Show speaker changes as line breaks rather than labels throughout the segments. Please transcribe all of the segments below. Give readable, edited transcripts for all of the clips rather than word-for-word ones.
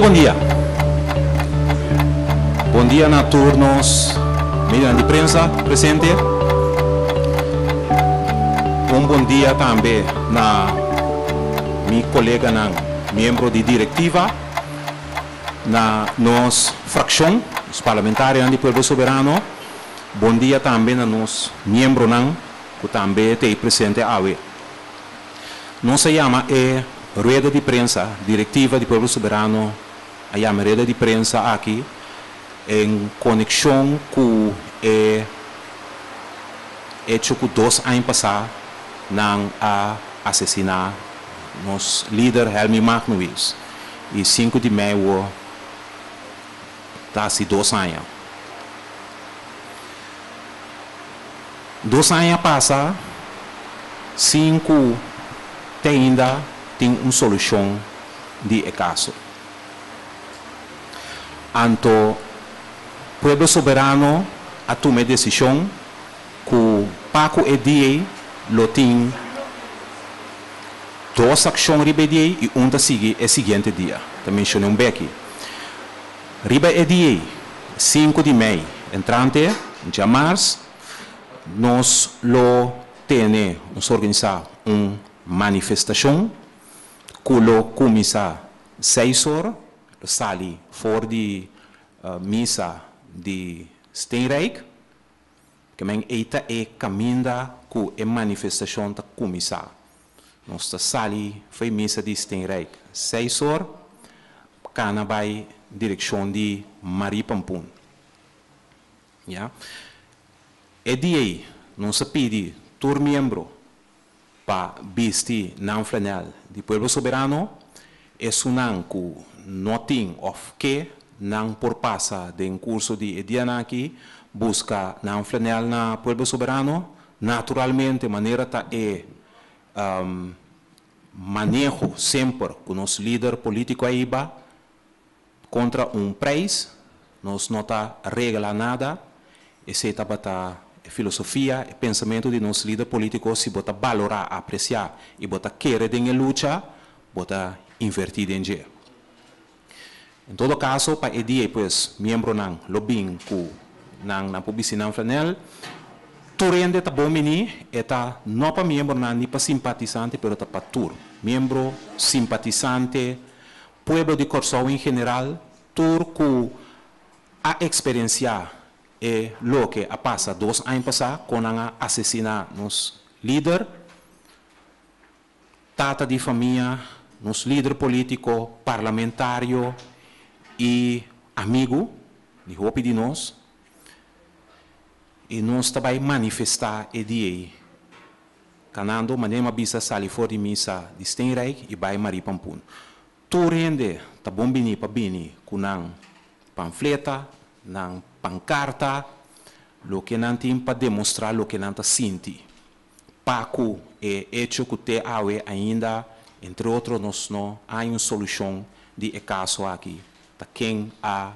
Bon dia, bon dia. Bon dia na tur nos medionan di prensa presente. Un bon dia tambe na mi coleganan miembro di directiva, na nos fraccion, nos parlamentarionan di Pueblo Soberano. Bon dia tambe na nos miembronan cu tambe t'ey presente awe. Nos a yama e rueda di prensa, directiva di Pueblo Soberano a yama e rueda di prensa aki en conexion cu e hecho cu dos aña pasa nan a asesina nos lider Helmi Magnuwils y sinku di mei wo ta haci dos aña. Dos aña pasa sin ku te ainda tin un solushon di e kaso. Anto Pueblo Soberano a tuma e desishon ku pa ku e dia ei lo tin dos akshon riba e dia ei i un ta sigui e siguiente dia. Ta menshoné un beki. Riba e dia ei, sinku di mei entrante, djamars, nos lo tene, nos organisá un manifestashon ku lo kuminsá seis or, lo sali for di misa di Steenrijk. Ke men ei ta e kaminda ku e manifestashon ta kuminsá. Nos ta sali fo'i misa di Steenrijk seis or, kana bai direkshon di Marie Pampoen. Ya. E dia ei nos a pidi tur miembro pa bisti nan flanel di Pueblo Soberano. Esunnan ku no tin òf ke nan por pasa den kurso di e dianan aki buska nan flanel na Pueblo Soberano. Naturalmente manera ta e maneho semper ku nos lider polítiko a hiba kontra un preis, nos no ta regla nada, esei tabata e filosofia, e pensamentu di nos lider polítiko, si bo ta balorá, apresiá i bo ta kere den e lucha, bo ta invertí den dje. En todo kaso pa e dia ei pues miembronan lo bin ku nan nan por bisti nan flanel. Tur hende ta bon bini, e ta no pa miembronan ni pa simpatisante pero ta pa tur miembro, simpatisante, pueblo di Kòrsou en general, tur ku a eksperensiá e loke a pasa dos aña pasá kon nan a asesiná nos lider. Tata di famia, nos lider politico, parlamentario y amigo di hopi di nos y nos ta bay manifesta e dia ey canando manera mi a bisa sali for di misa di Steenrijk y bay Marie Pampoen. Tur hende ta bon bini pa bini cu nan panfleta, nan pancarta, loke nan tin pa demostra loke nan ta sinti. Pa ku e echo ku te awe ainda, entre otro nos no hay un solushon di e kaso aki, ta ken a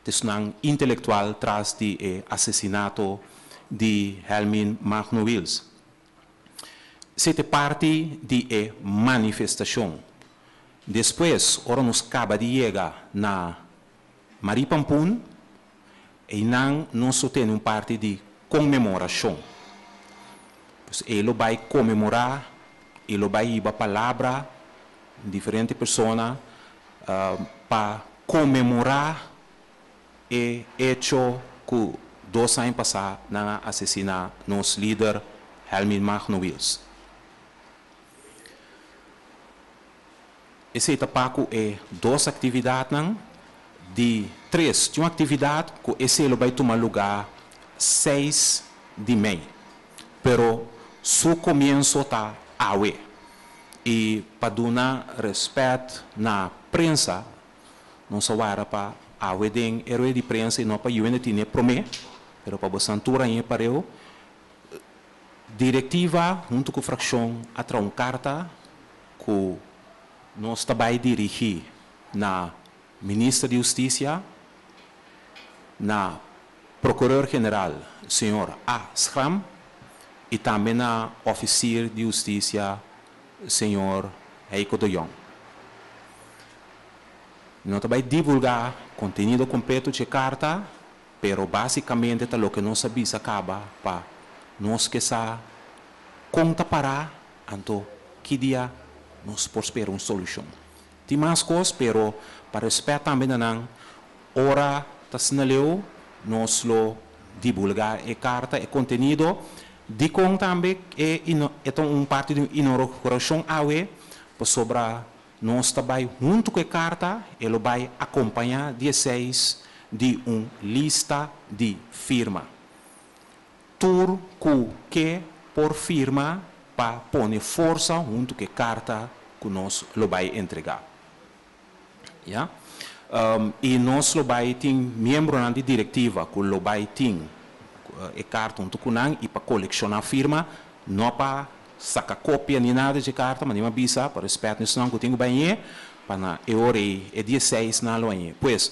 t'esnan intelektual tras di e asesinato di Helmin Magno Wiels. Esei ta parti di e manifestashon. Despues, ora nos kaba di yega na Marie Pampoen, einan nos lo tene un parti di konmemorashon. Pues ei lo bai konmemorá, i lo bai hiba palabra diferente persona pa konmemorá e echo ku dos aña pasá nan a asesiná nos lider Helmin Magno Wiels. Esei ta pa ku e dos aktividatnan. Di tres, tin un aktividat ku esei lo bai tuma lugá seis di mei, pero su komienso ta awe. I pa duna rèspèt na prensa, nos a wara pa awe den e rueda di prensa i no pa yuende tine promé, pero pa bosan tur aña pareu. Direktiva huntu ku frakshon a traha un karta ku nos ta bai dirigí na Minister di Hustisia, na Prokureur General señor A. Schram i tambe na Ofisier di Hustisia señor Heiko de Jong. Mi no ta bai divulgá kontenido kompleto dje karta, pero básikamente ta loke nos a bisa kaba pa nos ke sa kon ta pará, anto ki dia nos por spera un solushon. Tin mas kos, pero pa rèspèt tambe na nan, ora ta asina leu nos lo divulgá e karta, e kontenido. Dikon tambe e e ta un parti di un inougurashon awe? Pasobra nos ta bai huntu ku e karta, e lo bai akompañá di e seis di un lista di firma. Tur ku ke por firma pa pone forsa huntu ku e karta ku nos lo bai entregá. Ya. I nos lo bai tin miembronan di direktiva ku lo bai tin e karta huntu ku nan i pa kolekshoná firma, no pa saka kopia ni nada dje karta, ma ni a bisa pa rèspèt na esnan ku tin ku bai ñe, pa na e ora ei, e dia seis nan lo a ñe. Pues,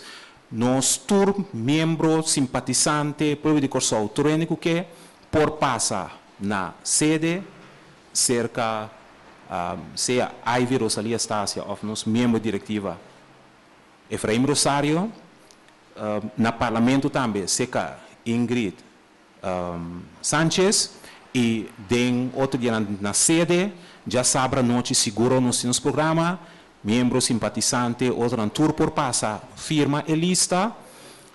nos tur miembro, simpatisante, pueblo di Kòrsou, tur hende ku ke por pasa na sede serka sea Ivy Rosalia Stasia òf nos miembro di direktiva Efraim Rosario, na parlamento tambe serka Ingrid Sanchez i den otro dianan na sede. Djasabra anochi siguro nos tin nos programa, miembro, simpatisante, otronan tur por pasa firma e lista.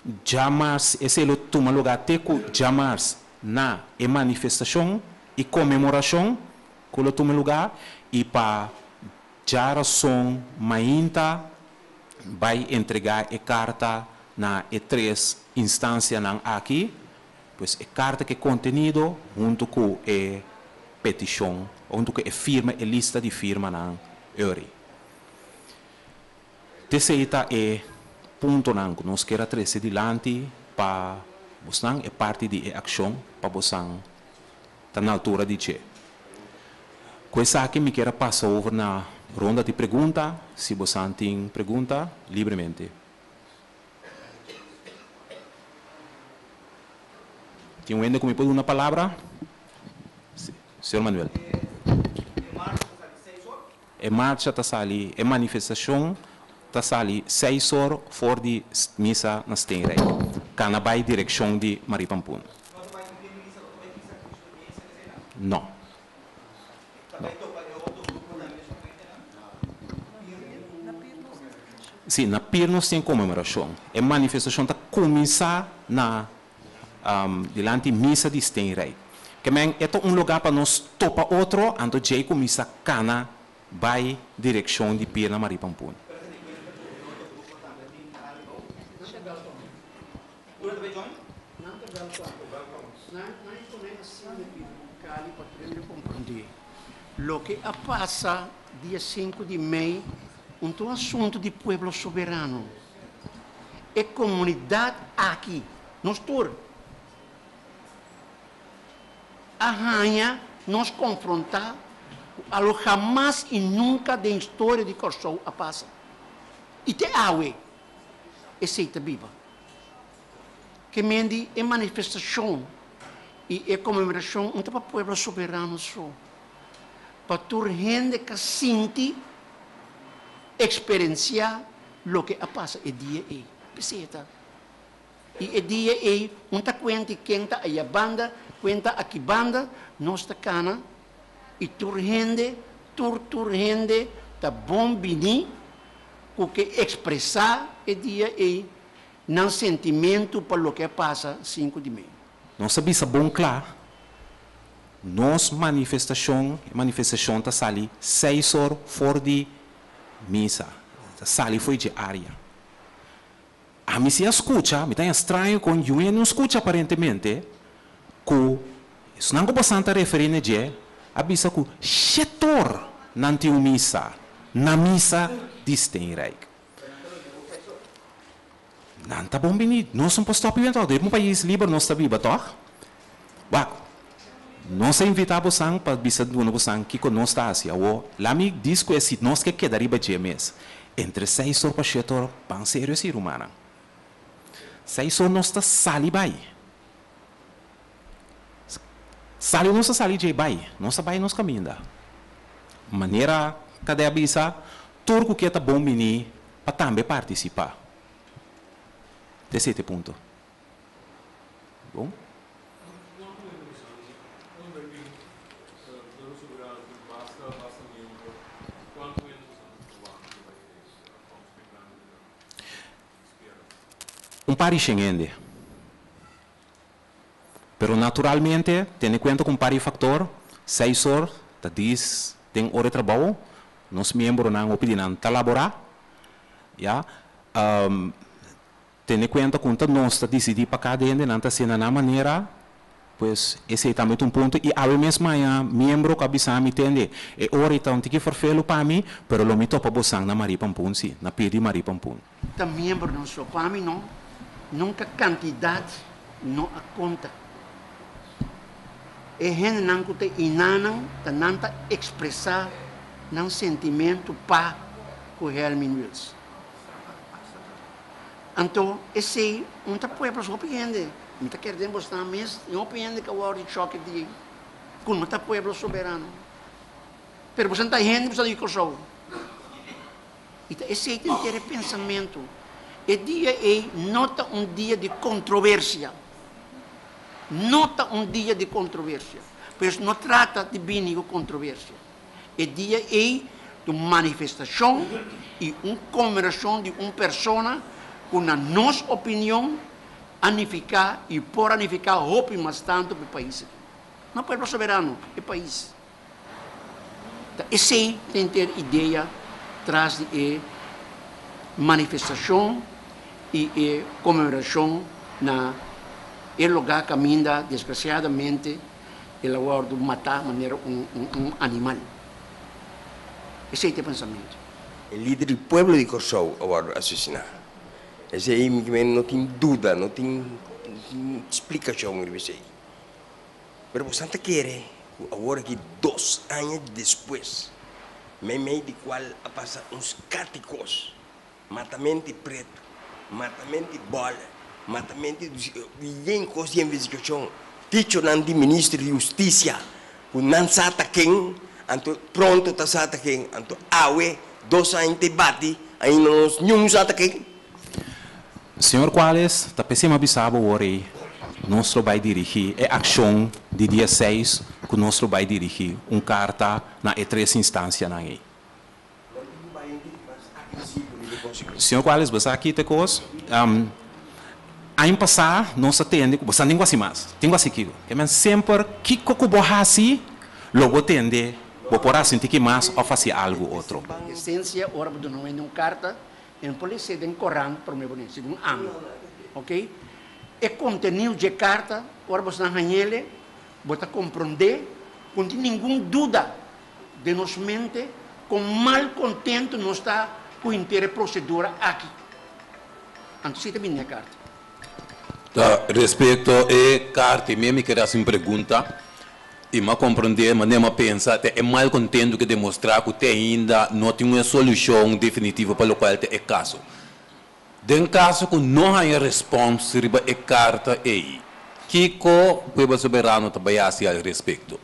Djamars esei lo tuma lugá te ku djamars na e manifestashon i konmemorashon ku lo tuma lugá i pa djarason mainta bai entregá e karta na e tres instansianan aki, pues e karta ku e kontenido huntu ku e petishon, huntu ku e firma, e lista di firmanan ori. T'esei ta e puntonan ku nos kier a trese dilanti pa bosnan, e parti di e akshon pa bosan ta na altura di dje. Ku esaki mi kier a pasa over na ronda di pregunta, si bosan tin pregunta, libremente. Tin un hende ku mi por duna palabra? Si, señor Manuel. E marcha ta sali, e manifestashon ta sali seis or for di misa na Steenrijk, kana bai direkshon di Marie Pampoen. No. No. Si, na Pir nos tin konmemorashon. E manifestashon ta kuminsá na dilanti misa di Steenrijk. Ke men e ta un lugá pa nos topa otro, anto djei kuminsá kana bai direkshon di Pir na Marie Pampoen.
Loke a pasa dia sinku di mei un ta un asuntu di pueblo soberano. E komunidat aki, nos tur, a haña nos konfrontá ku algu hamas i nunka den historia di Kòrsou a pasa. I te awe esei ta biba. Ke men di e manifestashon i e konmemorashon no ta pa pueblo soberano so, pa tur hende ka sinti, eksperensiá Loke a pasa e dia ei. P'esei e ta. I e dia ei un ta kuenti ken ta aya banda, kuen ta aki banda, nos ta kana i tur hende, tur tur hende ta bon bini ku ke ekspresá e dia ei nan sentimentu pa loke a pasa sinku di mei.
Nos a bisa bon kla, nos manifestashon, e manifestashon ta sali seis or for di Misa ta sali fo'i dje área. Ami si a skucha, mi ta haña straño kon yu no skucha aparentemente ku esnan ku bosan ta referí na dje a bisa ku shetor nan tin un misa na misa di Steenrijk. Nan ta bon bini. Nos no por stòp biba tòg. Den un pais liber nos ta biba tòg. Wak, nos a invitá bosan pa bisa duna bosan kiko nos ta hasi. Awor, laat mi dis ku e si nos ke keda riba dje mes. Entre seis or pa shete or, ban serio esi rumannan. Seis or nos ta sali bai. Sali nos ta sali dje bai. Nos ta bai nos kaminda. Manera Kadè a bisa, tur ku ke ta bon bini. pa tambe partisipá. Te sete punto. Bon? Un par di shen hende. Pero naturalmente, tene kuenta ku un par di faktor, seis or ta dis den ora di trabou, nos miembronan hopi di nan ta laborá, ya. Tene kuenta ku ta nos ta disidí pa kada hende, nan ta hasié na nan manera, pues esei tambe ta un punto. I awe mes maña miembro ku a bisa mi, Tende, e ora ei ta un tiki ferfelu pa mi, pero lo mi topa bosan na Marie Pampun, sí, na pie di Marie Pampun.
Ta miembronan so pa mi no, nunka kantidat no a konta. E hendenan ku ta inanan ta nan ta ekspresá nan sentimentu pa ku Helmin Wiels. Anto esei un ta pueblo hopi hende, mi ta kere den bosnan mes tin hopi hende ku a wòrdu di chòke di ei ku no ta pueblo soberano. Pero bosan ta hende bosan di Kòrsou. I ta esei ta henter e pensamentu. E dia ei no ta un dia di kontroversia. No ta un dia di kontroversia. Pues no trata di bini ku kontroversia. E dia ei ta un manifestashon i un konmemorashon di un persona ku na nos opinion a nifiká i por a nifiká hopi mas tantu pa e pais aki. No pueblo soberano, e pais. Ta esei ta henter idea tras di e manifestashon i e konmemorashon na e lugá kaminda desgrasiadamente el a wòrdu matá manera un animal. Esei ta e pensamentu.
E lider di pueblo di Kòrsou a wòrdu asesiná. Esei mi no tin duda, no tin splikashon riba esei. Pero bosan ta kere ku awor aki dos aña despues, meimei di kual a pasa uns kati kos, matamenti pretu, matamenti bòlè, matamenti di yen kos di investigashon, dichonan di minister di hustisia ku nan sa ta ken, anto pronto ta sa ta ken, anto awe dos aña ta e bati ainda nos niun sa ta ken.
Señor Cuales ta p'esei mi a bisa bo awor ei, nos lo bai dirigí e akshon di dia seis ku nos lo bai dirigí un karta na e tres instansianan ei. Señor Cuales, bo sa ki ta e kos? Aña pasá nos a tende ku bo sa tin ku hasi mas, tin ku hasi kiko. Ke men semper kiko ku bo hasi lo bo tende bo por hasi un tiki mas òf hasi algu otro.
Esensia ora bo duna un karta E no por lese den korant prome bo ne, segun ami. Ok? E kontenido dje karta, ora bosnan hañ'ele, bo ta komprondé ku no tin ningun duda den nos mente kon mal kontentu nos ta ku henter e prosedura aki. Anto si ta bini e karta.
Ta respekto e karta mi mi kere hasi un pregunta i mi a komprondé manera mi a pensa ta e malkontentu ke demostrá ku te ainda no tin un solushon definitivo pa lokual ta e kaso. Den kaso ku no haña respòns riba e karta ei, kiko Pueblo Soberano ta bai hasi al respekto?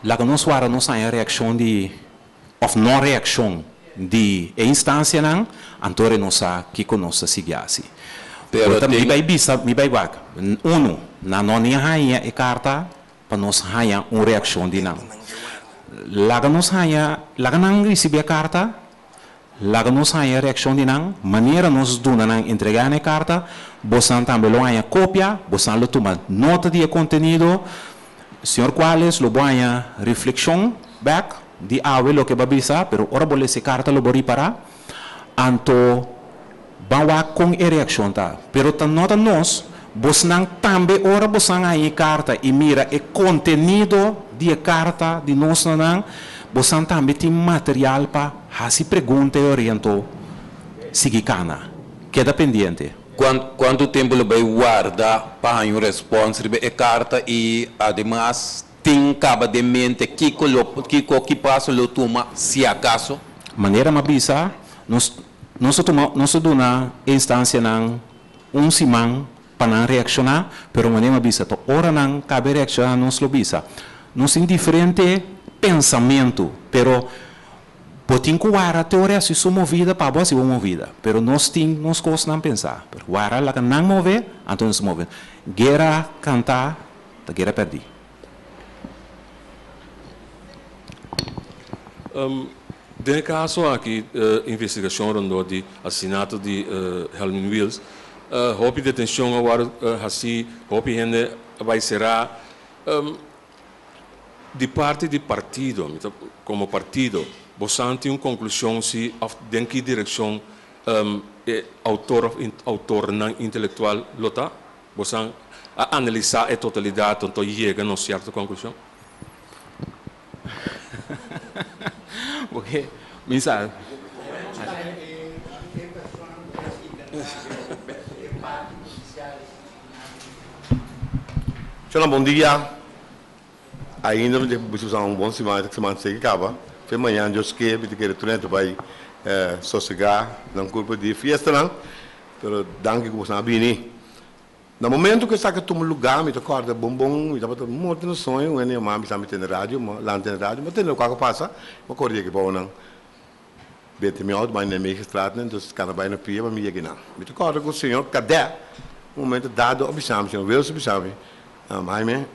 Laga nos wara nos haña reakshon di òf no reakshon di e instansianan, anto re nos sa kiko nos ta sigui hasi.
Pero
Mi
tin.
bai bisa, mi bai wak, unu, nan no ni a haña e karta pa nos haña un reakshon di nan. Laga nos haña, laga nan risibí e karta, Laga nos haña reakshon di nan, manera nos duna nan entregá na e karta, bosan tambe lo haña kopia, bosan lo tuma nota di e kontenido. Señor Cuales lo bo haña reflekshon bèk di awe loke bo a bisa, pero ora bo lesa e karta lo bo ripará. Anto ban wak kon e reakshon ta. Pero ta nota nos, bosnan tambe ora bosan haña e karta i mira e kontenido di e karta di nos na nan, bosan tambe tin material pa. Hasi pregunta i orientó sigui kana. Keda pendiente.
Kuantu tempu lo bai warda pa haña un respòns riba e karta i ademas tin kaba den mente kiko lo kiko ki paso lo tuma si akaso?
Manera mi a bisa, nos nos a tuma nos a duna e instansianan un siman pa nan reakshoná, pero manera mi a bisa ta ora nan kabe reakshoná nos lo bisa. Nos tin diferente. pensamentu, pero bo tin ku wara te ora e hasi su movida pa bo hasi bo movida. Pero nos tin nos kosnan pensá, pero wara laga nan move, anto nos move. Guera kantá ta guera pèrdí.
Den e kaso aki investigashon rondó di asesinato di Helmin Wiels, hopi detenshon a wòrdu hasí, hopi hende a bai será. Di parti di partido, mi ta komo partido, bosan tin un konklushon si òf den ki direkshon e outor òf outornan intelektual lo ta? Bosan a analisá e totalidat anto yega na un sierto konklushon?
Porque mi sa.
Shona bon dia. Ainda mi ta bisa usa un bon siman, siman seki kaba. Fe mañan Dios ke mi ta kere tur hende bai sosega nan kurpa di fiestanan. Pero danki ku boso a bini. Na momento ku esaki a tuma lugá mi ta kòrda bon bon, mi tabata morto na soño, un hende yama mi sa mi tende radio, mi lanta tende radio, mi a tende loke a pasa, mi a kore yega bou nan. Bete mi auto bai na Nijmegenstraat nan, dus kana bai na pia pa mi yega nan. Mi ta kòrda ku señor Kadè un momento dado a bisa mi, señor Wilson a bisa mi, Jaime,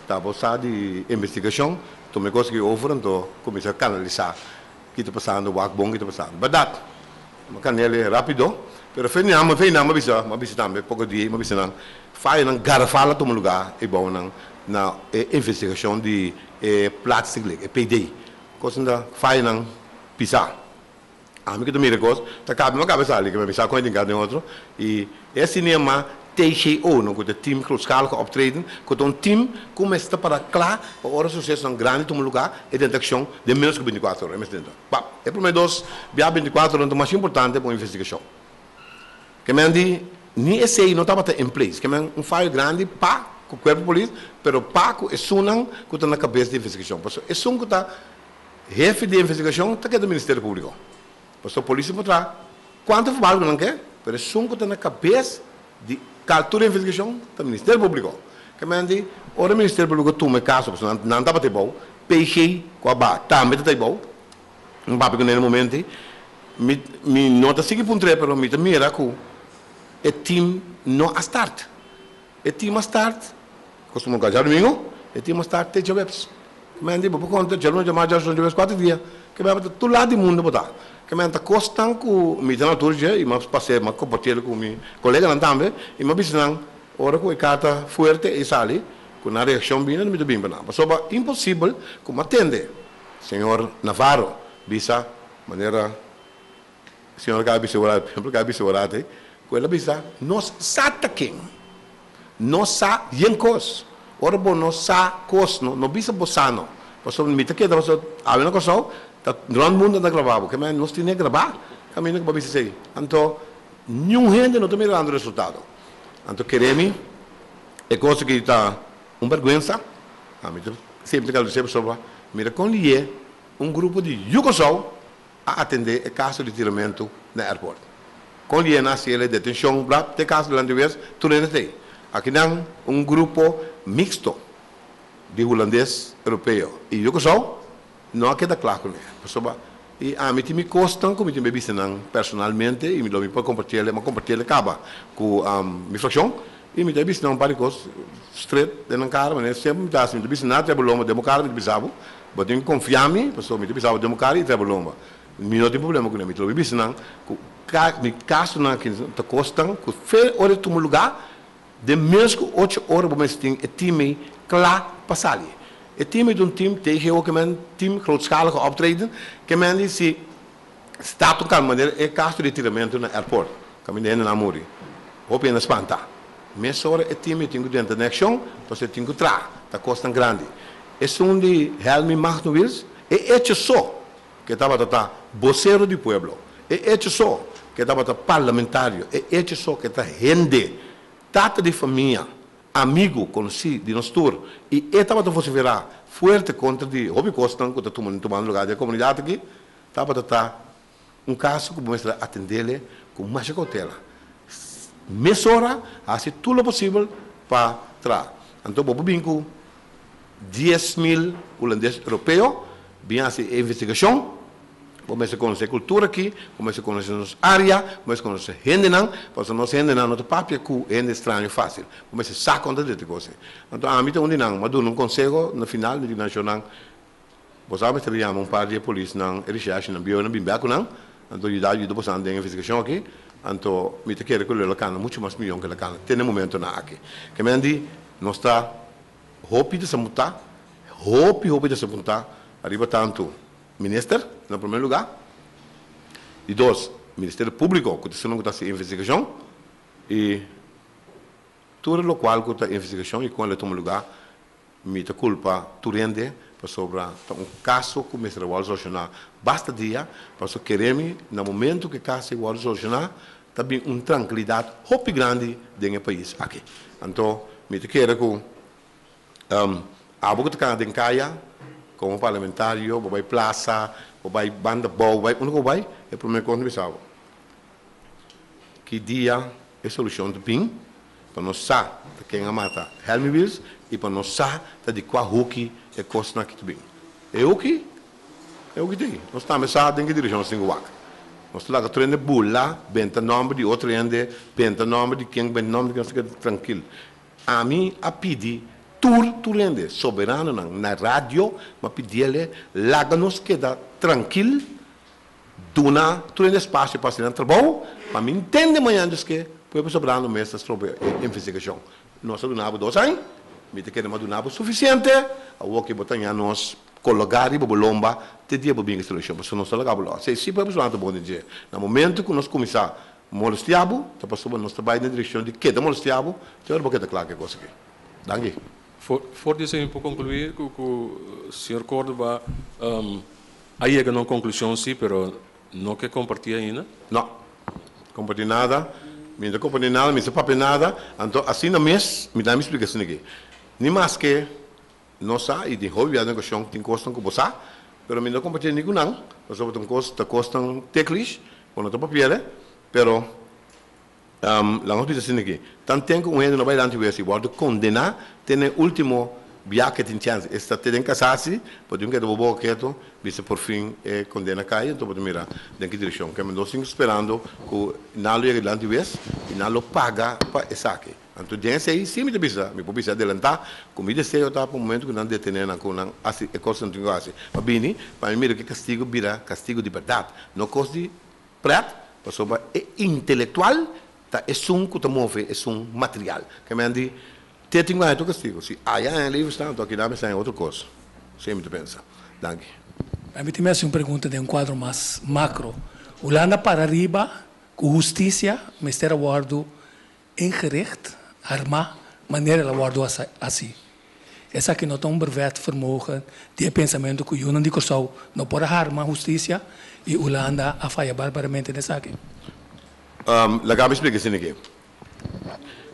ta bo sa di investigashon, tuma e kos aki over anto kuminsá kanalisá ki ta pasando, wak bon ki ta pasando. Bèrdat, mi a kanel'e rápido, pero fe nan, fe nan mi a bisa, mi a bisa tambe poko dia mi a bisa nan, fayonan garafal a tuma lugá e bounan na e investigashon di e plaatsdelict, e PD. Kosnan ta fayonan pisá. Ami ku ta mira e kos, ta kabe mi kabes ali, mi sa kon e tin kaba den otro. I e sinema TGO, no, ku ta Team Grootschalige Optreden, ku ta un team ku mester ta para kla pa ora susesonan grandi tuma lugá, e den ta akshon den ménos ku bintikuater ora. E mester den ta. Pap! E promé dos bia bintikuater ora ta mas importante pa un investigashon. Ke men di, ni esei no tabata in place. Ke men un fayo grandi pa ku kuerpo polis, pero pa ku esunnan ku ta na kabes di investigashon. Pasobra esun ku ta Hefe di investigashon ta keda Ministerio Públiko. Pasobra polis por traha kuantu verbal ku nan ke, pero esun ku ta na kabes di kal tur investigashon ta Ministerio Públiko. Ke men di ora Ministerio Públiko tuma e kaso, pasobra nan nan tabata ebou, PG ku a baha tambe ta ta ebou. Mi papia ku nan na e momento ei. Mi mi no ta sigui puntr'é, pero mi ta mira ku e team no a start. E team a start, kostuma ku a djadumingu, e team a start te djaweps. Men di bo por konta djaluna, djamars, djason, djaweps, kuater dia. Ke men ta tur lado di mundu bo ta. Ke men ta kosnan ku mi ta na altura dje i mi a pas'é, mi a kompartiel ku mi koleganan tambe i mi a bisa nan ora ku e karta fuerte ei sali ku nan reakshon bini mi ta bin pa nan. Pasobra imposibel ku mi a tende señor Navarro bisa manera Señor Gaby Seorat, por ejemplo, Gaby Seorat ei, ku el a bisa, Nos sa ta ken. Nos sa yen kos. Ora bo no sa kos, no, no bisa bo sa no. Pasobra mi ta keda pasobra awe na Kòrsou ta rònt mundu ta grabá bo. Ke manera nos tene grabá kaminda ku bo a bisa esei. Anto niun hende no ta mirando resultado. Anto kere mi e kos aki ta un bèrgwensa. Ami ta semper ta kalkusé pasobra mira kon lié un grupo di yu Kòrsou a atendé e kaso di tiramentu na airport. Kon di e na hasi el e detenshon bla te kaso delante wes tur hende ta ei. Akinan un grupo mixto di hulandes, europeo i Yukosou no a keda kla kuné. Pasobra i ami tin mi kosnan ku mi tin be bisa nan personalmente i mi lo mi por kompartiel, mi a kompartiel kaba ku mi frakshon i mi ta bisa nan un par di kos stret den nan kara manera semper mi ta hasi mi ta bisa nan a trebe lomba den bo kara mi ta bisa bo. Bo tin ku konfia mi, pasobra mi ta bisa bo den bo kara i trae bo lomba. Mi no tin problema ku nan. Mi ta lobi bisa nan ku mi kasonan aki ta kosnan ku fe ora e tuma lugá, den ménos ku ocho ora bo mester tin e tim ei kla pa sali. E tim ei ta un tim TGO ke men Team Grootschalige Optreden, ke men di si start un kambio manera e kaso di tiramentu na airport, kaminda hende nan a muri, hopi hende a spanta. Mesora e tim ei tin ku drenta den akshon, pasobra e tin ku traha, ta kosnan grandi. Esun di Helmi Magno Wiels, e echo so ku e tabata ta bosero di pueblo, e echo so ku e tabata parlamentario, e echo so ku e ta hende, tata di famia, amigu, konosí di nos tur, i e tabata vosiferá fuerte kontra di hopi kosnan ku ta tumando lugá den e komunidat aki, tabata ta un kaso ku bo mester a atendele ku masha koutela. Mesora hasi tur lo posibel pa traha. Anto bo por bin ku. 10,000 hulandes europeo bin hasi e investigashon. Bo mester konosé e kultura aki, bo mester konosé nos área, bo mester konosé hendenan, pasobra nos hendenan no ta papia ku hende straño fásil. Bo mester sa kon ta drenta e kos ei. Anto ami ta un di nan. Mi a duna un konseho na final, mi di nan shornan, Bo sa mester yama un par di e polisnan, e reshèrshinan bieu nan bin bèk ku nan, anto yuda yuda bosan den e investigashon aki. Anto mi ta kere ku lo kana muchu mas mion ku el a kana te na e momentonan aki. Ke men di nos ta hopi desapuntá, hopi hopi desapuntá ariba tantu Minister, na promé lugá. Di dos, Ministerio Públiko ku ta esunnan ku ta hasi investigashon i tur lokual ku ta investigashon i kon el a tuma lugá, mi ta kulpa tur hende pasobra ta un kaso ku mester a wòrdu solushoná basta dia, pasobra kere mi na momentu ku e kaso ei wòrdu solushoná ta bin un trankilidat hopi grandi den e pais aki. Anto mi ta kere ku Abo ku ta kana den kaya komo parlamentario, bo bai plasa, bo bai banda bou, bo bai unda ku bo bai, e promé kos ta bisa bo, ki dia e solushon ta bin pa nos sa ta ken a mata Helmi Wiels i pa nos sa ta di kua huki e kosnan aki ta bin. E huki, e huki ta ei. Nos tambe sa den ki direkshon nos tin ku wak. Nos ta laga tur hende bula, benta nòmber di otro hende, benta nòmber di ken, benta nòmber di ken, nos ta keda trankil. Ami a pidi tur tur hende, soberanonan, na radio, mi a pidiele, laga nos keda trankil, duna tur hende espasio pa hasi nan trabou, pa mi ntende mañan djis pueblo soberano mes ta stroba e investigashon. Nos a duna bo dos aña, mi ta kere mi a duna bo sufisiente, awor ke bo ta ña nos kologá riba bo lomba te dia bo bin ku e solushon, pasobra nos ta laga bo lòs. Si pueblo soberano ta bon den dje, na momento ku nos kuminsá Molestia bo, ta pasobra nos ta bai den direkshon di keda molestia bo, te ora bo keda kla ku e kos aki. Danki.
For di esei mi por konkluí ku ku señor Córdoba a yega na un konklushon si, pero no ke kompartí ainda?
No. Kompartí nada. Mi no ta kompartí nada, mi no ta papia nada. Anto asina mes mi ta mi splika asina aki. Ni maske nos sa i den hopi bia den okashon tin kosnan ku bo sa, pero mi no kompartí ni ku nan, pasobra ta un kos ta kosnan teklish. Bo no ta papi'el, pero laga nos bisa asina aki, tanten ku un hende no bai lanti wes i wòrdu kondená te na e último bia ku e tin chèns, esta te den kasasi, bo tin ku keda bo boka ketu, bisa por fin e kondena kai, anto bo ta mira den ki direkshon. Kèmen nos tin sperando ku nan lo yega dilanti wes i nan lo paga pa esaki. Anto den esei sí mi ta bisa, mi por bisa adelantá ku mi deseo ta pa momento ku nan detené nan ku nan hasi e kos ku nan tin ku hasi pa bini pa mi mira ku e kastigu bira kastigu di bèrdat, no kos di prèt, pasobra e intelektual ta esun ku ta move esun material. Ke men di te tin ku haña tur kastigu. Si aya haña libre sta, anto aki nan mester haña otro kos. Así mi ta pensa. Danki.
Mi tin mi hasi un pregunta den un kuadro mas makro. Hulanda para riba ku hustisia mester a wòrdu Ingericht, armá, manera el a wòrdu hasi. Esaki no ta un brevet vermogen di e pensamentu ku yunan di Kòrsou no por a harma hustisia i Hulanda a faya barbaramente den esaki.
Laga mi splika esei aki.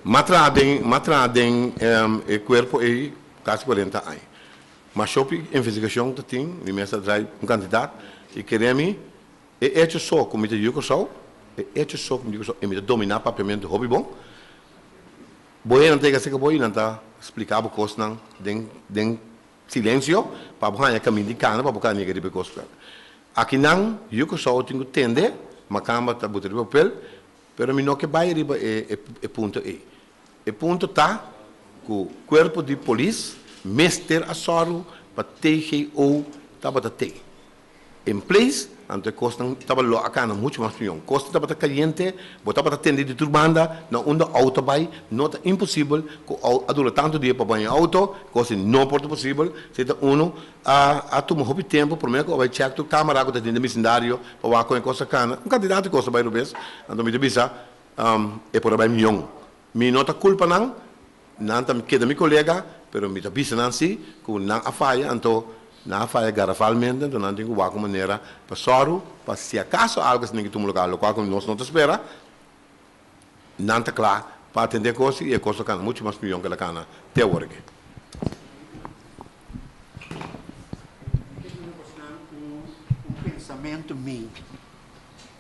M'a traha den, m'a traha den e kuerpo ei kasi kuarenta aña. Mas hopi investigashon ta tin, mi mes a drai un kantidat i kere mi E echo so ku mi ta yu Kòrsou, e echo so ku mi ta yu Kòrsou i mi ta dominá papiamentu hopi bon, bo hende nan ta yega serka bo i nan ta splika bo kosnan den den silensio pa bo haña kaminda di kana pa bo kana yega riba e kos. Akinan yu Kòrsou tin ku tende makamba ta buta riba papel, pero mi no ke bai riba e e punto ei. E punto ta ku kuerpo di polis mester a sòru pa TGO tabata tei. In place, anto e kosnan tabata lo a kana muchu mas pion. Kosnan tabata kayente, bo tabata tende di tur banda na unda outo bai, no ta imposibel ku a dura tantu dia pa baña outo, kos di no por ta posibel, si ta unu a a tuma hopi tempu prome ku a bai chèk tur kamera ku ta tin den bisindario pa wak kon e kos a kana, un kantidat di kos a bai rubes, anto mi ta bisa e por a bai mion. Mi no ta kulpa nan, Nan ta keda mi kolega, pero mi ta bisa nan si ku nan a faya, anto nan a faya garafalmente, anto nan tin ku wak un manera pa sòru pa si akaso algu asina ke tuma lugá, lokual ku nos no ta spera, nan ta kla pa atendé e kos i e kos lo kana muchu mas mion ke lo kana te awor aki.
Mi ke duna bosnan un pensamentu mi,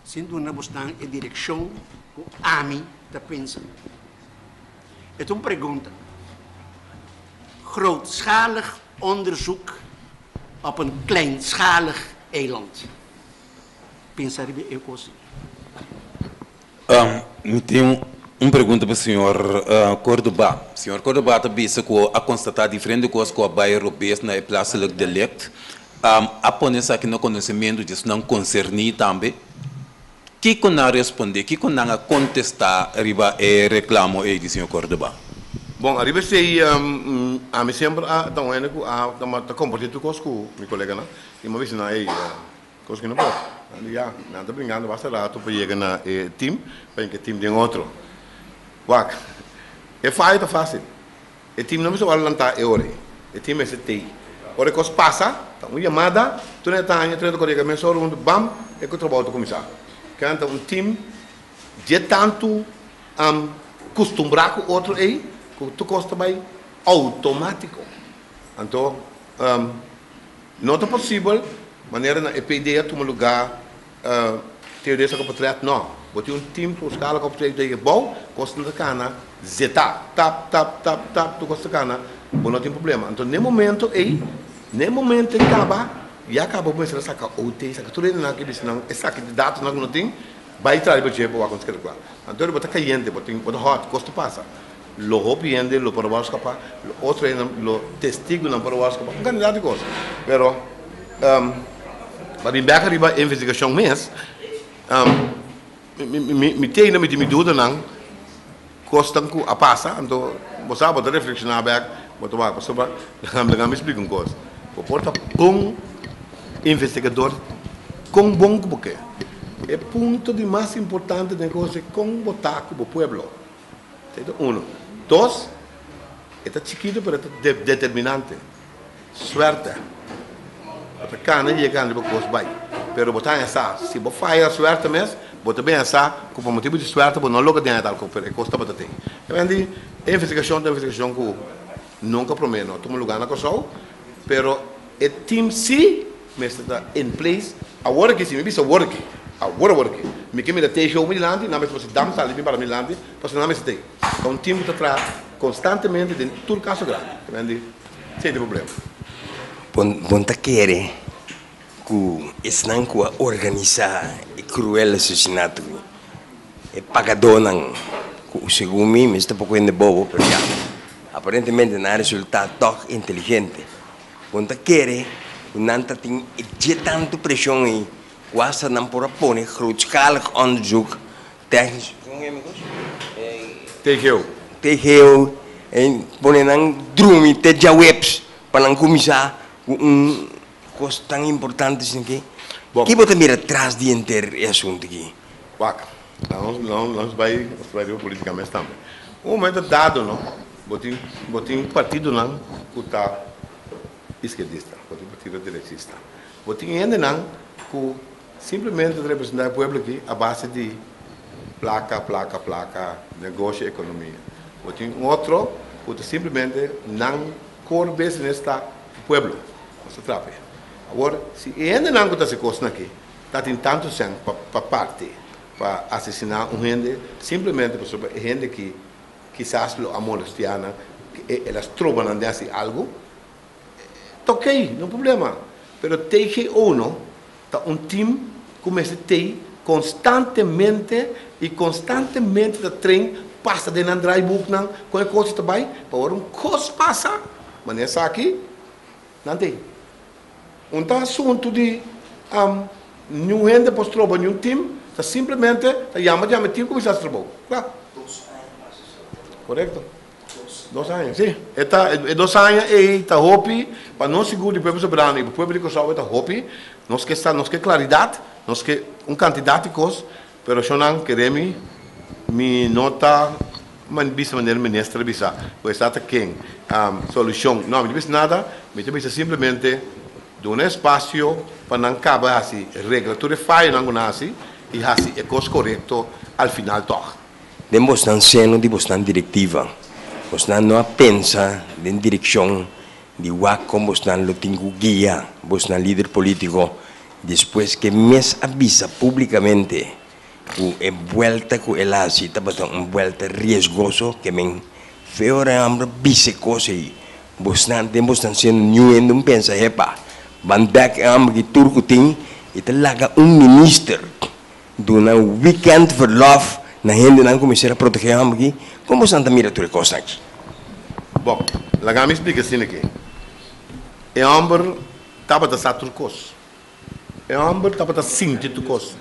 sin duna bosnan e direkshon ku ami ta pensa. E ta un pregunta. Grootschalig Onderzoek op een kleinschalig eiland. Pensa riba e kos.
Mi tin un pregunta pa señor Cordoba. Señor Cordoba ta bisa ku a konstatá diferente kos ku a bai robes na e plaatselijk delict. A pone esaki na konosementu di esnan konserní tambe. Kiko nan a respondé? Kiko nan a kontestá riba e reklamo ei di señor Cordoba?
Bon, ariba esei ami semper a ta un hende ku a ta kompartí tur kos ku mi koleganan i mi a bisa nan, ey, Kos ku no por. Nan di ya, nan ta bringando basta rato pa yega na e tim, pa hinka e tim den otro. Wak, e fayo ta fásil. E tim no mester wòrdu lantá e ora ei. E tim mester tei. Ora e kos pasa, ta un yamada, tur hende ta haña, tur hende ta kore yega mesora huntu, bam, e ku trabou ta kuminsá. Kian ta un tim dje tantu kustumbrá ku otro ei, ku tur kos ta bai outomátiko. Anto, No ta posibel manera na e PD a tuma lugar TOD sa kopotret no. Bo tin un team ku skala kopotret den e bou, kos ta kana zeta tap tap tap tap tur kos ta kana bo no tin problema. Anto n'e momento ei n'e momento ei kaba ya kaba bo mester a saka OT saka tur hendenan ke bisa nan esaki di datonan ku no tin bai traha riba dje bo wak konsegui kla. Anto bo ta kayente bo tin bo ta hot kos ta pasa. Lo hopi hende lo por a wòrdu skapá, lo otro hende lo testigunan por a wòrdu skapá, un kantidat di kos. Pero pa bin bèk riba e investigashon mes, mi tene, mi tin mi dudanan, kosnan ku a pasa, anto bo sa bo ta reflekshoná bèk, bo ta wak pasobra laga mi splika un kos, bo por ta bon investigador kon bon ku bo ke, e punto di mas importante den e kos e kon bo ta ku bo pueblo. Esei ta uno. Dos, e ta chikitu pero e ta determinante. Suerte. Bo ta kana yega riba kos bai. Pero bo ta haña sa, si bo faya suerte mes, bo ta bin sa ku pa motibu di suerte bo no logra den tal kos, pero e kos tabata tin. Ta ben di e investigashon ta un investigashon ku nunka promé no a tuma lugá na Kòrsou, pero e team si Mester ta in place awor aki, si mi bisa awor aki, awor awor aki, mi ke mira TGO mi dilanti, nan mester pasa dam sali bin para mi dilanti, pasobra nan mester ta ei. Ta un team ku ta traha konstantemente den tur kaso grandi. Ta men di, esei ta e problema.
Bon, bon ta kere ku esnan ku a organisá e kruel asesinato aki, e pagadónan, ku segun mi mester ta poko hende bobo, pero ya, aparentemente nan a resultá tòg inteligente. Bo no ta kere ku nan ta tin e dje tantu preshon ei ku asta nan por a pone grootschalig onderzoek technisch, kon e amigos?
TGO.
TGO, en pone nan drumi te djaweps pa nan kuminsá ku un kos tan importante asin aki.
Bon.
Ki bo ta mira tras di henter e asuntu aki?
Wak, nos bai riba politica mes tambe. Un momento dado no, Bo tin bo tin partidonan ku ta iskerdista, bo tin partido derechista. Bo tin hendenan ku simplemente ta representá e pueblo aki a base di plaka, plaka, plaka, negoshi, ekonomia. Bo tin un otro ku ta simplemente nan core business ta e pueblo. Nos ta trapia. Awor, si e hendenan ku ta hasi kosnan aki ta tin tantu sèn pa pa parti pa asesiná un hende simplemente pasobra e hende aki Kisas lo a molestia nan, el a stroba nan den hasi algu. Ta ok, no problema. Pero TGO no ta un team ku mester tei konstantemente i konstantemente ta train pasa den nan draaiboeknan kon e kos ta bai pa ora un kos pasa manera esaki nan tei. Un ta asuntu di niun hende por stroba niun team, ta simplemente ta yama yama e team kuminsá hasi trabou. Kla.
Dos aña pasa so.
Korekto. Dos aña, si. E ta, e dos aña ei ta hopi pa nos sigur di pueblo soberano i pa pueblo di Kòrsou e ta hopi. Nos ke sa, nos ke klaridat, nos ke un kantidat di kos, pero shonnan kere mi, mi no ta Man bisa manera minister a bisa ku esa ta ken solushon. No, mi ta bisa nada, mi ta bisa simplemente duna espasio pa nan kaba hasi regla tur e fayonan ku nan hasi i hasi e kos korekto al final tòg.
Den bosnan seno di bosnan direktiva, bosnan no a pensa den direkshon di wak kon bosnan lo tin ku guia bosnan lider politiko despues ke mes a bisa publikamente Ku e buelta ku el a hasi tabata un buelta riesgoso ke men feo ora e hòmber bisa e kos ei. Bosnan den bosnan siendo niun hende un pensa hepa ban bek e homber ki tur ku tin i ta laga un minister duna weekend verlof na hendenan ku mester a protege e homber ki kon bosnan ta mira tur e kosnan aki?
Bon, laga mi splika asina aki. E homber tabata sa tur kos. E homber tabata sinti tur kos.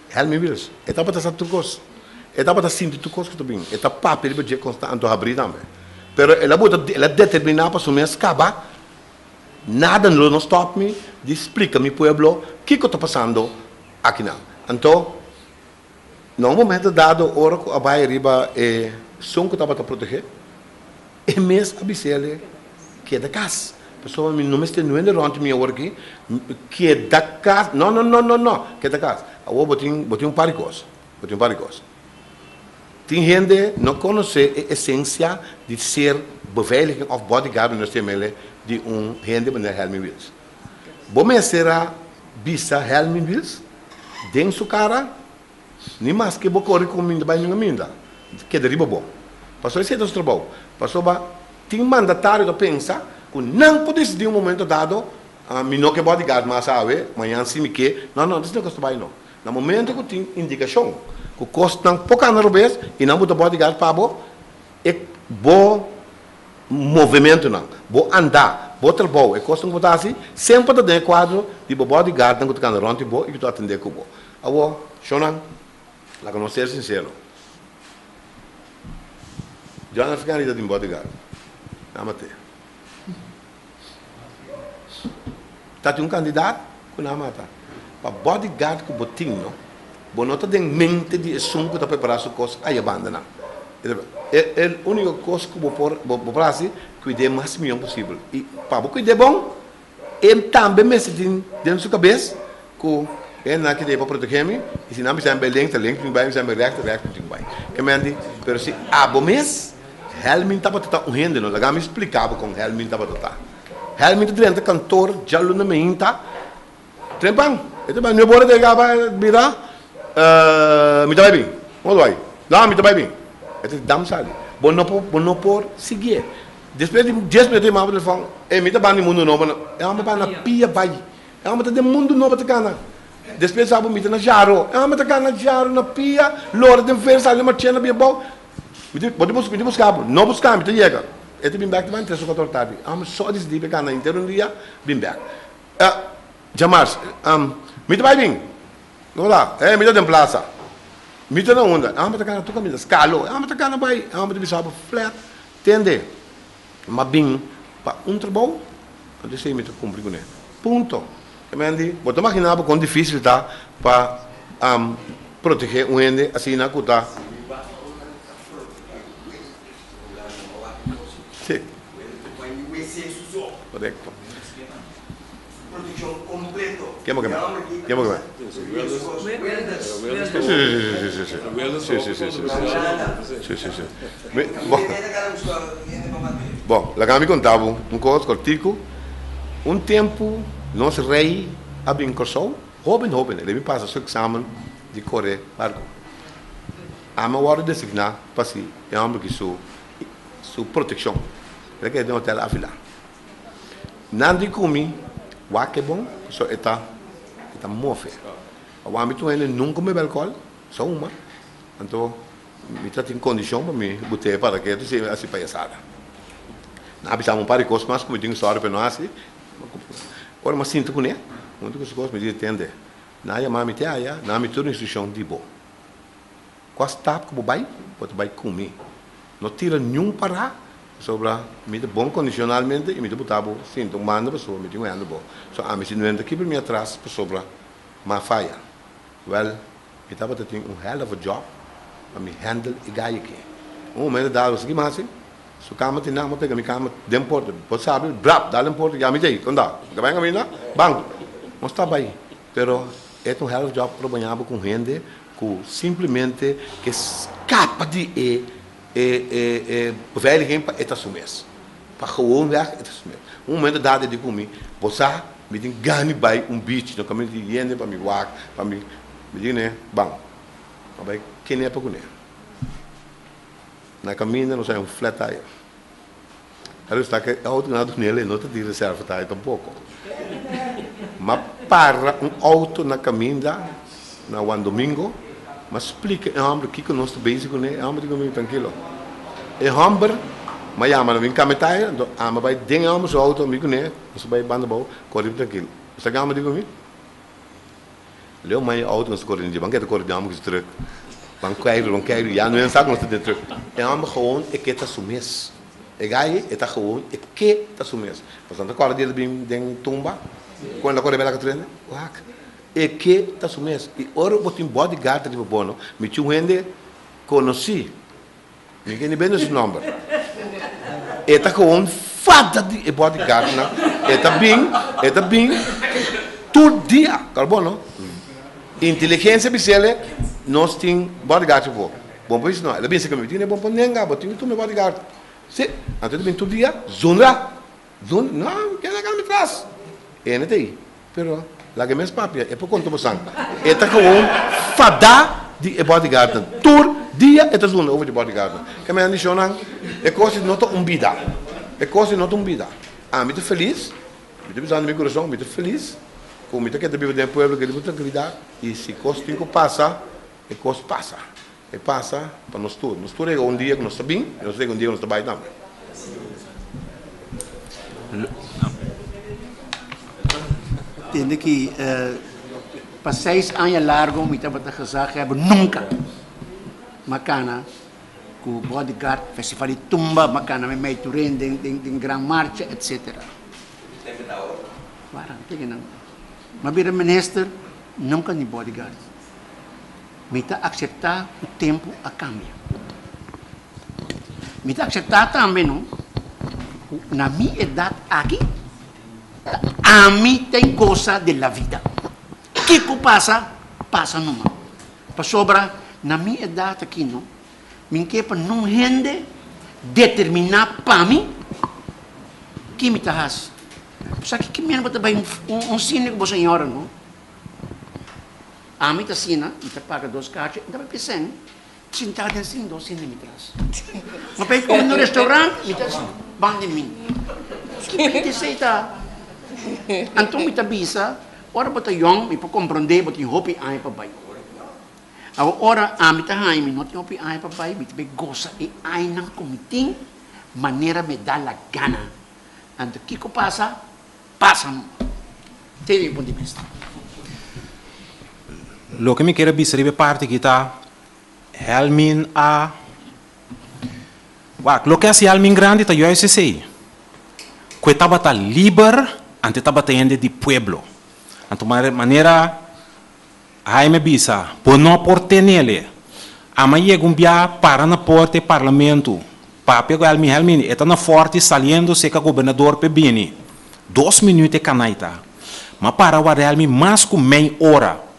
Helmi Wiels, E tabata sa tur kos. E tabata sinti tur kos ku ta bin. E ta papia riba dje konstant, anto habrí tambe. Pero el a buta, el a determiná pa su mes kaba, nada lo no stòp mi di splika mi pueblo kiko ta pasando akinan. Anto, na un momento dado ora ku a bai riba e sun ku tabata protegé, E mes a bis'ele, Keda kas, pasobra mi no mester nuende rònt mi awor aki. Keda kas. No, no, no, no, no. Keda kas. Awor bo tin, bo tin un par di kos. Bo tin un par di kos. Tin hende no konosé e esensia di ser beveiliging òf bodyguard, mi no stem'e ele, di un hende manera Helmin Wiels. Bo mester a bisa Helmin Wiels den su kara Ni maske bo kore ku minda bai ningun minda, keda riba bo. Pasobra esei ta su trabou. Pasobra tin mandatario ta pensa ku nan por disidí un momento dado, mi no ke bodyguard mas awe, mañan si mi ke. No, no, esei no kos ta bai no. Na momento ku tin indikashon ku kosnan por kanda robes i nan buta bodyguard pa bo, e bo movementonan, bo andá, bo trabou, e kosnan ku bo ta hasi, semper ta den e kuadro di bo bodyguardnan ku ta kanda rònt di bo i ku ta atendé ku bo. Awor, shonnan, laga nos ser sinsero. John F. Kennedy ta tin bodyguard. Nan mat'é. Ta tin un kandidat ku nan mata. Pa bodyguard ku bo tin no, bo no ta den mente di esun ku ta prepará su kos aya banda nan. E e úniko kos ku bo por bo por hasi, kuid'é mas mihó posibel. I pa bo kuid'é bon, E tambe mester tin den su kabes ku e nan aki ta pa protegé mi i si nan bisa mi bai links ta links mi bai, bisa mi bai rèks ta rèks mi tin ku bai. Ke men di, pero si abo mes Helmin tabata ta un hende no, laga mi splika bo kon Helmin tabata ta. Helmin ta drenta kantor djaluna meinta trempan, e ta bai nuebe ora ta yega bai bira mi ta bai bin, bo bai? No mi ta bai bin. E ta di dam sali, bo no por bo no por siguié. Despues di dies minuto e mama pa telefòn, E mi ta ban di mundu nobo na. E hòmber ban na pia bai. E hòmber ta den mundu nobo ta kana. Despues sa bo mi ta na Jaro. E hòmber ta kana Jaro na pia, lora den fer sali na Marchena bia bou. Mi ta bo ta mi ta buska bo. No buska mi ta yega. E ta bin bèk ta ban tres o kuater tardi. E hòmber so a disidí pa e kana henter un dia bin bèk. Djamars, mi ta bai bin. No la, eh, mi ta den plaza. Mi ta na unda? E hòmber ta kana tur kaminda. Skalo. E hòmber ta kana bai. E hòmber ta bisa bo flat. Tende, m'a bin pa un trabou, anto esei mi ta kumpli kuné. Punto. E men di, bo ta maginá bo kon difísil ta pa protegé un hende asina ku ta. Sí. Korekto.
Proteccion completo.
Ken bo ke men? Ken bo ke men? Sí, sí, sí, sí, sí, sí. Sí, sí, sí, sí, sí. Sí, sí, sí. Mi, bon. Bon, laga mi konta bo un kos kòrtiku. Un tempu nos rei a bin Kòrsou, hóben hóben, el a bin pasa su eksamen di kore barku. Ami a wòrdu designá pa si e hòmber ki su su protekshon. El a keda den hotel Avila. Nan di ku mi, Wak e bon, pasobra e ta e ta mofe. Awor ami tur hende nunka bebe alkohòl, sa huma, anto mi ta tin kondishon pa mi but'é para ke si hasi payasada. Nan a bisa mi un par di kos mas ku mi tin sòri pa e no hasi. Ora mi a sinti kuné, huntu ku su kos, mi di, Tende, nan a yama mi te aya, nan a mi tur instrukshon di bo. Kua stap ku bo bai, bo ta bai ku mi. No tira niun pará, pasobra mi ta bon kondishonalmente i mi ta buta bo sinta un banda pasobra mi tin un hende bo. So ami si nuenta kibra mi atras pasobra m'a faya. Wèl, mi tabata tin un hell of a job pa mi handle e gai aki. Un momento dado, sa ki mi hasi? Su kama tin nan, mi a pega mi kama den porta. Bo sabi, brap, dal den porta, ya mi djei, konda? Mi ta bai kaminda? Ban! Nos ta bai. Pero e ta un hell of a job ora bo ña bo ku un hende Ku simplemente ke skapa di e e e e beveiliging pa e ta su mes. Pa gewoonweg e ta su mes. Un momento dado e di ku mi, Bo sa, mi tin gana di bai un beach, no kaminda di yende pa mi wak, pa mi, mi di kuné, ban. A bai kene pa kuné. Na kaminda nos haña un flat tire. Claro está ku e outo na dunel e no ta di reserva ta tampoko. Ma para un outo na kaminda na Juan Domingo, ma splika e hòmber kiko nos ta bezig kuné, e hòmber di ku mi trankilo. E hòmber ma yama na mi kametaya, anto ami a bai den e hòmber su outo, mi kuné, nos a bai banda abou, kore trankilo. Bo sa ke hòmber di ku mi? Leo maya auto nos ta kore den dje, ban keda kore den hòmber ku su trùk. Ban keiru, ban keiru, ya no hende sa ku nos ta den trùk. E hòmber gewoon e ke ta su mes. E gai e ta gewoon e ke ta su mes. Pasobra nan ta kòrda di el bin den tumba, ku el a kore bela katrende? Wak. E ke ta su mes. I ora bo tin bodyguard riba bo no, mi tin un hende konosí, mi ke ni bende su nòmber. E ta gewoon fada di e bodyguardnan. E ta bin, e ta bin tur dia. Kòrda bo no? Inteligensia bis'el, nos tin bodyguard riba bo. Bon por bisa no, el a bisa ku mi tin e bon por nenga, bo tin ku tuma e bodyguard. Si, anto e ta bin tur dia, zundra, zundra, no, mi keda mi tras. E hende ta ei, pero laga e mes papia, e por konta bo san. E ta gewoon fada di e bodyguardnan. Tur dia e ta zundra over di bodyguardnan. Ke mi a di shownan, e kos no ta un bida, e kos no ta un bida. Ami ta felis, mi ta bisa di mi kurason, mi ta felis ku mi ta keda biba den e pueblo, keda ku trankilidat, i si kos tin ku pasa, E kos pasa. E pasa pa nos tur. Nos tur yega un dia ku nos ta bin i nos yega un dia ku nos ta bai tambe.
Tende ki pa seis aña largo mi tabata gezaghebber nunka m'a kana ku bodyguard, festival di tumba, m'a kana mi mei tur hende den gran marcha etcetera. Wara, tege nan. M'a bira minister nunka ni bodyguard. Mi ta akseptá ku tempu a kambia. Mi ta akseptá tambe no ku na mi edat aki ta ami ta e gosa di la vida. Kiko pasa, pasa numa. Pasobra na mi edat aki no, mi ke pa nun hende determiná pa mi ki mi ta hasi. Sa ki ki mester bo ta bai un sine ku bo señora no? Ami ta asina, mi ta paga dos kachi, mi ta bai p'e sintá den sin dos hende mi tras. Mi bai kome na un restaurant, mi ta ban di mi. Ki bende esei ta? Anto mi ta bisa, ora bo ta yòn, mi por komprondé bo tin hopi aña pa bai. Awor ora ami ta haña mi no tin hopi aña pa bai, mi ta bai gosa e añanan ku mi tin manera mi da la gana. Anto kiko pasa? Pasa no. Te mi punto di bista.
Loke mi kier a bisa riba e parti aki ta, Helmin a Wak, loke hasi Helmin grandi ta juist esei, ku e tabata liber anto e tabata hende di pueblo. Anto manera Jaime bisa, bo no por tenele. Ama yega un bia para na porta e parlamento, papia ku Helmin, Helmin, e ta na Forti saliendo seka gobernador p'e bini. Dos minuut e kanai ta. Ma para warda Helmin mas ku mei ora.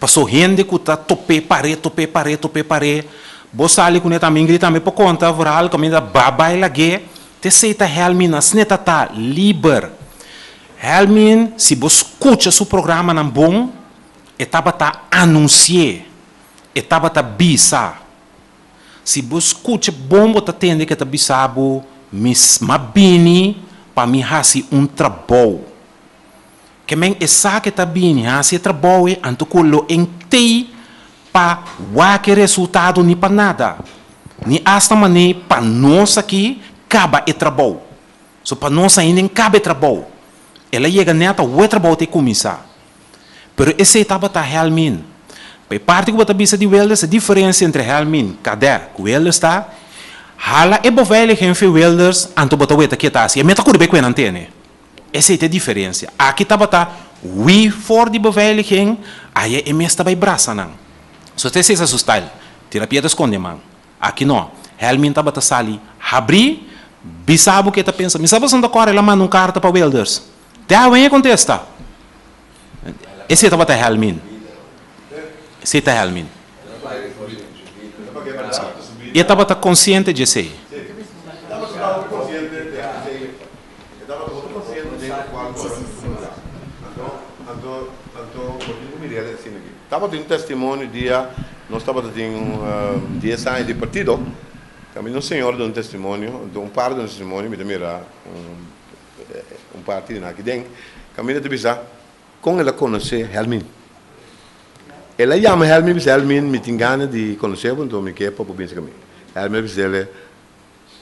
Paso hende ku ta top'é par'é, top'é par'é, top'é par'é. Bo sali kuné tambe, Ingrid tambe por konta verhaal kaminda ba bai lag'é. T'esei ta Helmin, asina e ta ta, liber. Helmin, si bo skucha su programanan bon, e tabata anunsi'é, e tabata bisa. Si bo skucha bon bo ta tende ku e ta bisa bo, Mi m'a bini pa mi hasi un trabou. Ke men e sa ku e ta bini hasi e trabou ei, anto ku lo e ntei pa wak e resultado ni pa nada, ni asta manera pa nos aki kaba e trabou. So pa nos ainda en kaba e trabou. El a yega nèt awo e trabou ta e kuminsá. Pero esei tabata Helmin. Pa e parti ku bo ta bisa di Wilders, e diferensia entre Helmin, Kadè, ku Wilders ta, hala e beveiliging fi Wilders, anto bo ta weta ke ta hasi. E meta kuri bai ku e nan tene. Esei ta e diferensia. Aki tabata hui for di beveiliging, aya e mes ta bai brasa nan. So ta esei sa su style. Tira piedra skonde man. Aki no. Helmin tabata sali habrí, bisa bo ke ta pensa. Mi sa boso no ta kòrda el a manda un karta pa Wilders. Te awen e kontesta. Esei tabata Helmin. Esei ta Helmin. I e tabata konsiente dje esei.
Tabatin un testimonio dia nos tabata tin un dies aña di partido. Kaminda un señor duna un testimonio, anto un par duna testimonio, mi ta mira un parti di nan aki den, kaminda ta bisa kon el a konosé Helmin. El a yama Helmin bisa, Helmin, mi tin gana di konosé bo, anto mi ke pa bo bin serka mi. Helmin a bis'el,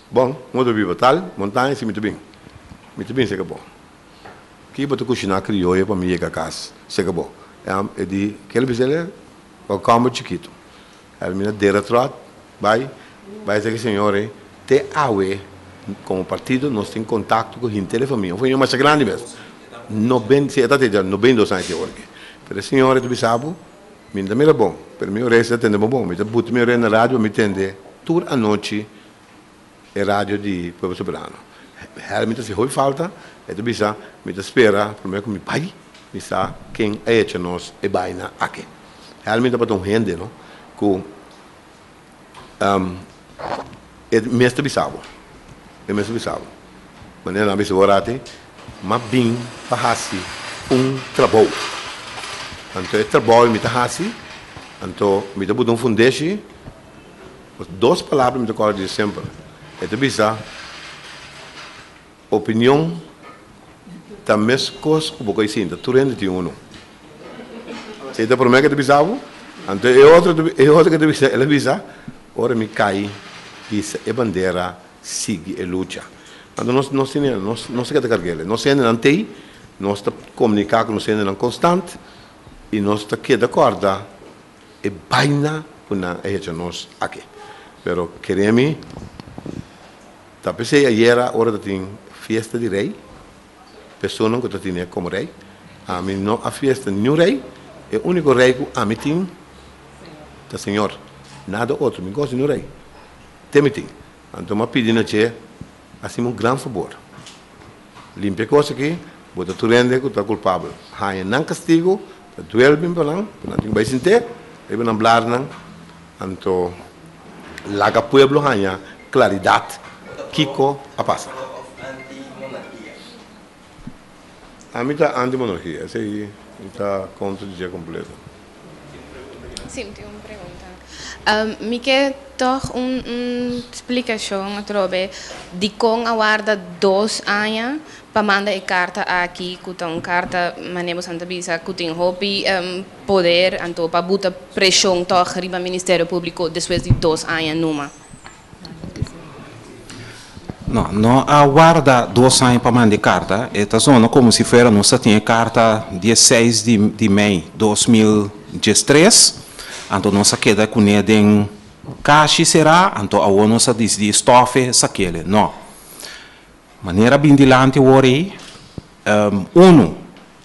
Bon, bo ta biba tal montaña, si mi ta bin. Mi ta bin serka bo. Ki bo ta kushiná krioyo pa mi yega kas serka bo? E di, Kel bis'el, Bo kòmber chikitu. Helmin a dera tròt bai bai esaki señor ei te awe komo partido nos tin kontakto ku henter e famia un famia masha grandi mes noben si e ta te 92 aña te ora aki pero e señor ei ta bisa bo mi no ta mira bon pero mi oreha si ta tende bo bon mi ta buta mi oreha na radio mi tende tur anochi e radio di Pueblo Soberano Helmin ta hasi hopi falta e ta bisa mi ta spera prome ku mi bai mi sa ken a echa nos e baina aki. Helmin tabata un hende no ku e mes ta bisa bo, e mes ta bisa bo. Manera nan a bisa bo rati, m'a bin pa hasi un trabou. Anto e trabou mi ta hasi, anto mi ta buta un fundeshi, dos palabra mi ta kòrda di semper. E ta bisa. Opinion ta meskos ku bo kai sinta, tur hende tin unu. E ta promé ke ta bisa bo, anto e otro e otro ke ta bisa, el a bisa, ora mi kai hisa e bandera sigui e lucha. Anto nos nos tin nos nos ta keda karg'el. Nos hendenan t'ei, nos ta komuniká ku nos hendenan konstant i nos ta keda kòrda e baina ku nan a hecha nos aki. Pero kere mi. Ta p'esei ayera ora ta tin fiesta di rei, personan ku ta tine komo rei, ami no a fiesta niun rei, e úniko rei ku ami tin ta Señor, nada otro, mi gosi niun rei, te mi tin. Anto mi a pidi na dje, hasimu un gran fabor, limpia e kos aki, bo ta tur hende ku ta kulpabel, haña nan kastigu, ta duel bin pa nan, ku nan tin ku bai sint'é riba nan blarnan, anto. Laga pueblo haña klaridat kiko a pasa. Ami ta anti monarkia, esei mi ta kontra di dje kompleto.
Sí, mi tin un pregunta. Mi ke tòg un splikashon atrobe dikon a warda dos aña pa manda e karta aki ku ta un karta manera boso ta bisa ku tin hopi poder anto pa buta preshon tòg riba Ministerio Públiko despues di dos aña numa.
No, no a warda dos aña pa manda e karta. E ta zona komo si fuera nos ta tin e karta diesseis di di mei 2013, anto nos a keda kuné den kashi será, anto awor nos a disidí stòf e sakele. No. Manera bin dilanti awor ei, unu,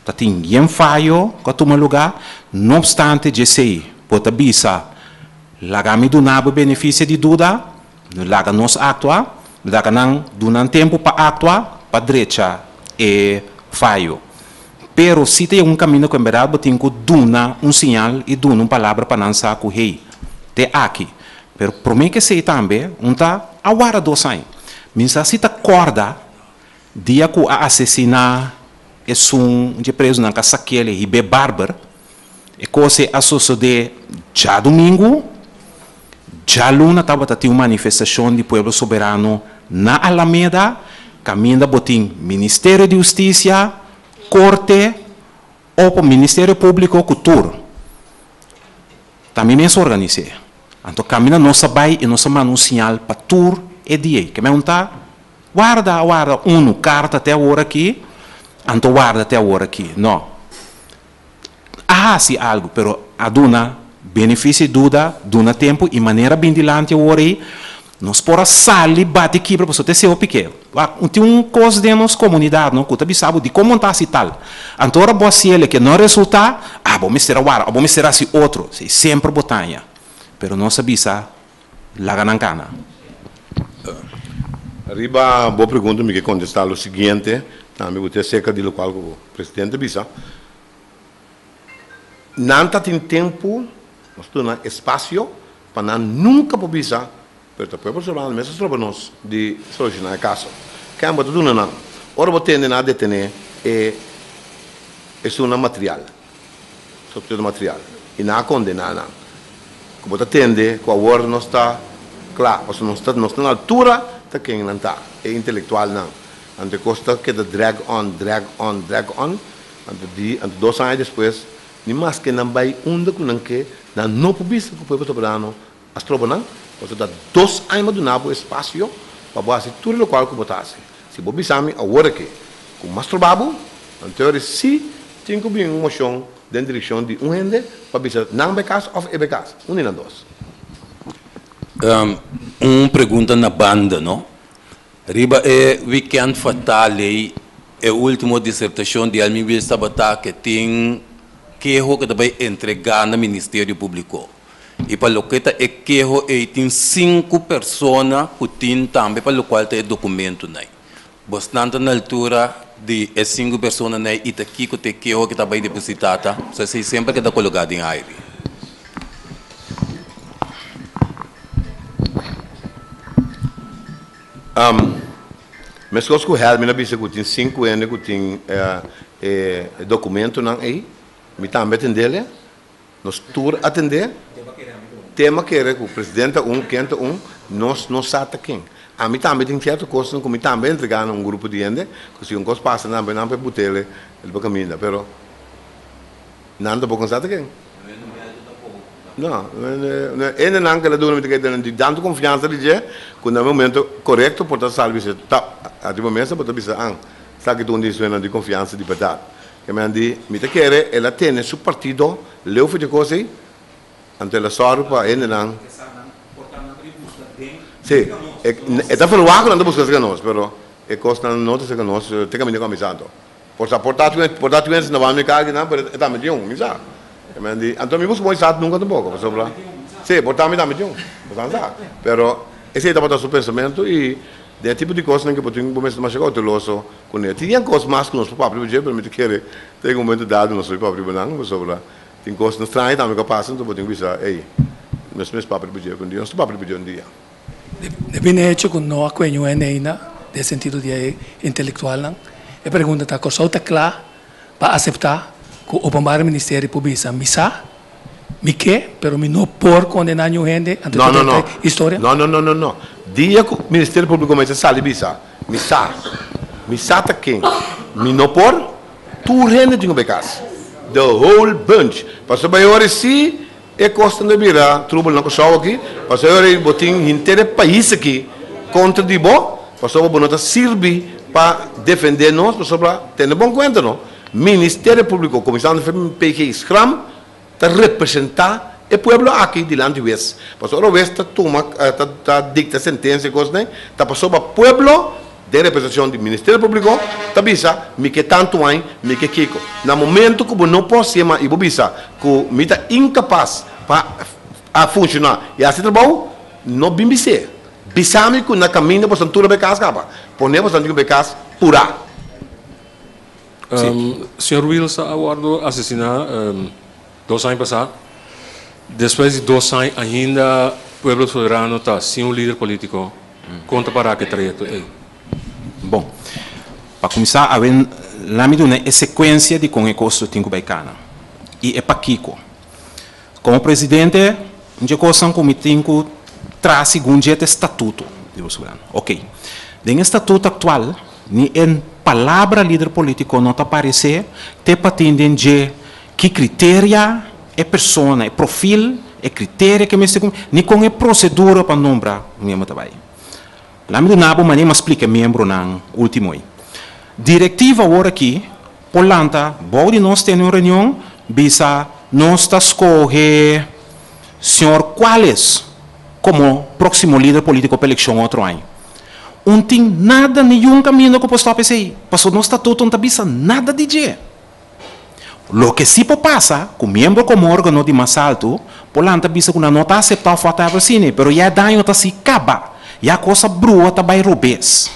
ta tin yen fayo ku a tuma lugá, no opstante djesei bo ta bisa, Laga mi duna bo benefisio di duda, laga nos aktua, laga nan duna nan tempu pa aktua pa drecha e fayo. Pero si ta yega un kaminda ku en bèrdat bo tin ku duna un siñal i duna un palabra pa nan sa ku hey, te aki. Pero promé ku esei tambe un ta a warda dos aña. Mi sa si ta kòrda dia ku a asesiná esun dje prezunan ku a sakel e hib'é barber. E kos ei a sosodé djadumingu. Djaluna tabata tin un manifestashon di Pueblo Soberano na Alameda, kaminda bo tin Ministerio di Hustisia, Korte, opo Ministerio Públiko ku tur. Ta mi mes organis'é. Anto kaminda nos a bai i nos a manda un siñal pa tur e dia ei. Keme un ta warda a warda unu karta te awor aki, anto warda te awor aki. No. A hasi algu, pero a duna benefisio i duda, duna tempu i manera bin dilanti awor ei, nos por a sali bati kibra pasobra ta esei hopi ke. Wak, tin un kos den nos komunidat no ku ta bisa bo dikon bo no ta hasi tal. Anto ora bo hasi el e ke no resultá, ah bo mester a wara òf bo mester a hasi otro. Si, semper bo taña. Pero nos a bisa laga nan kana.
Riba bo pregunta mi ke kontestá lo siguiente, tambe bo ta aserka di lokual ku presidente a bisa. Nan ta tin tempu, nos duna espasio pa nan nunka por bisa Pero ta pueblo soberano mes a stroba nos di soluciona e caso. Ken bo ta duna nan? Ora bo tende nan a detene e esunnan material, sospechoso material, y nan a condena nan. Cu bo ta tende cu awor nos ta. Kla, pasobra nos ta nos ta na altura ta ken nan ta, e intelektualnan. Anto e kos ta keda drag on, drag on, drag on, anto di anto dos aña despues ni maske nan bai unda ku nan ke, nan no por bisa ku Pueblo Soberano a stroba nan, pasobra ta dos aña bo a duna bo espasio pa bo hasi tur e lokual ku bo ta hasi. Si bo bisa mi awor aki ku mas stroba bo, anto e ora si tin ku bin un moshon den direkshon di un hende pa bisa nan bai kas òf e bai kas, un di nan dos.
Un pregunta na banda no. Riba e weekend fatal ei, e ultimo disertashon di Elmi Wiels tabata ke tin keho ke ta bai entregá na Ministerio Públiko. I pa loke ta e keho ei tin sinku persona ku tin tambe pa lokual ta e dokumentunan. Bosnan ta na altura di e sinku personanan ei i ta kiko ta e keho ke ta bai depositá ta? So esei semper keda kologá den aire.
Meskos ku Helmin a bisa ku tin sinku hende ku tin e dokumentonan ei, mi tambe a tendel e. Nos tur a tendé. Tema kere ku presidente ta un, ken ta un, nos no sa ta ken. Ami tambe tin sierto kosnan ku mi tambe a entregá na un grupo di hende, ku si un kos pasa nan nan por but'el riba kaminda, pero nan tampoco no sa ta ken. No, hendenan ku el a duna mi ta kere di tantu konfiansa di dje ku na e momento korekto por ta sali bisa ta ariba mesa bo ta bisa an esaki ta un di esunnan di konfiansa di bèrdat. Ke men di mi ta kere el a tene su partido leu for dje kos ei anto el a sòru pa hendenan si e ta ferwagt ku nan ta buska serka nos pero e kosnan no ta serka nos te kaminda ku a misa anto. Por sa por ta por ta twens na wami karga nan pero e tambe tin un, mi sa. E men di, anto mi busca mooi sat nunca tampoco, pasobra si, por ta mi tambe tin un, bo sa sa. Pero esey tabata su pensamiento y den e tipo di cosnan ke bo tin bo mester masha cauteloso cune. Tin yen cos mas cu nos por papia riba dje, pero mi ta kere ta yega un momento dado nos por papia riba nan, pasobra tin cosnan straño tambe cu a pasa, anto bo tin cu bisa, ey, nos mes papia riba dje, un dia nos ta papia riba dje un dia.
Debí na e hecho ku no a kue ñu hende ainda den sentido di e intelectualnan, e pregunta ta, Kòrsou ta kla pa aseptá ku Openbare Ministerie por bisa, mi sa, mi ke, pero mi no por kondená ñu hende ante
No,
tur
no,
e
no.
historia?
No, no, no, no, no. Dia ku Ministerio Públiko mester sali bisa, mi sa, mi sa ta ken, mi no por, tur hende tin ku bai kas. The whole bunch. Pasobra e ora si E kosnan ta bira trubel na Kòrsou aki, pasobra ora bo tin henter e pais aki kontra di bo, pasobra bo no ta sirbi pa defendé nos, pasobra tene bon kuenta no, Ministerio Públiko kuminsando for PG Schram ta representá e pueblo aki dilanti wes, pasobra ora wes ta tuma ta dikta sentensia i kosnan ta pasobra pueblo Den representashon di Ministerio Públiko ta bisa mi ke tantu añ, mi ke kiko. Na momento ku bo no por hasié mas i bo bisa ku mi ta inkapas pa a funshoná i hasi trabou, no bin bis'é. Bisa mi ku na kaminda bo esnan tur a bai kas kaba. Pone bo esnan tin ku bai kas purá.
Señor Wiels a wòrdu asesiná dos aña pasá. Despues di dos aña ainda Pueblo Soberano ta sin un lider polítiko. Kon ta para ku e trayekto ei?
Bon, pa kuminsá awe la mi duna e sekuensia di kon e kos lo tin ku bai kana i e pakiko. Komo presidente, un dje kosnan ku mi tin ku traha segun dje ta e statuto di Pueblo Soberano. Oke, den e statuto aktual ni e palabra lider polítiko no ta aparesé te pa tin den dje ki kriteria e persona, e profil, e kriteria ke mester kumpli, ni kon e prosedura pa nombra un miembro ta bai. Laat mi duna bo manera mi a splika e miembronan ultimo ei. Direktiva awor aki por lanta bou di nos tene un reunion bisa nos ta skohe señor Cuales komo proksimo lider politiko pa elekshon otro aña. Un tin nada niun kaminda ku por stòp esei, pasobra nos statuto no ta bisa nada di dje. Loke si por pasa, ku miembro komo organo di mas altu por lanta bisa ku nan no ta aseptá òf whatever asina, pero ya e daño ta si kaba, ya kos a brua ta bai robes.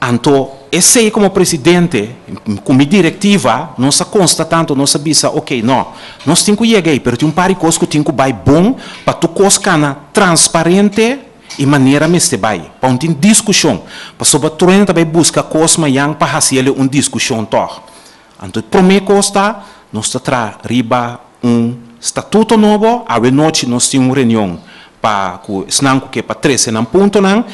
Anto esei komo presidente ku mi direktiva nos a konstatá anto nos a bisa ok no, nos tin ku yega ei pero tin un par di kos ku tin ku bai bon pa tur kos kana transparente i manera mester bai pa un tin diskushon pasobra tur hende ta bai buska kos mayan pa hasi el un diskushon tòg. Anto e promé kos ta, nos ta traha riba un statuto nobo. Awe nochi nos tin un reunion pa ku esnan ku ke pa trese nan puntonan.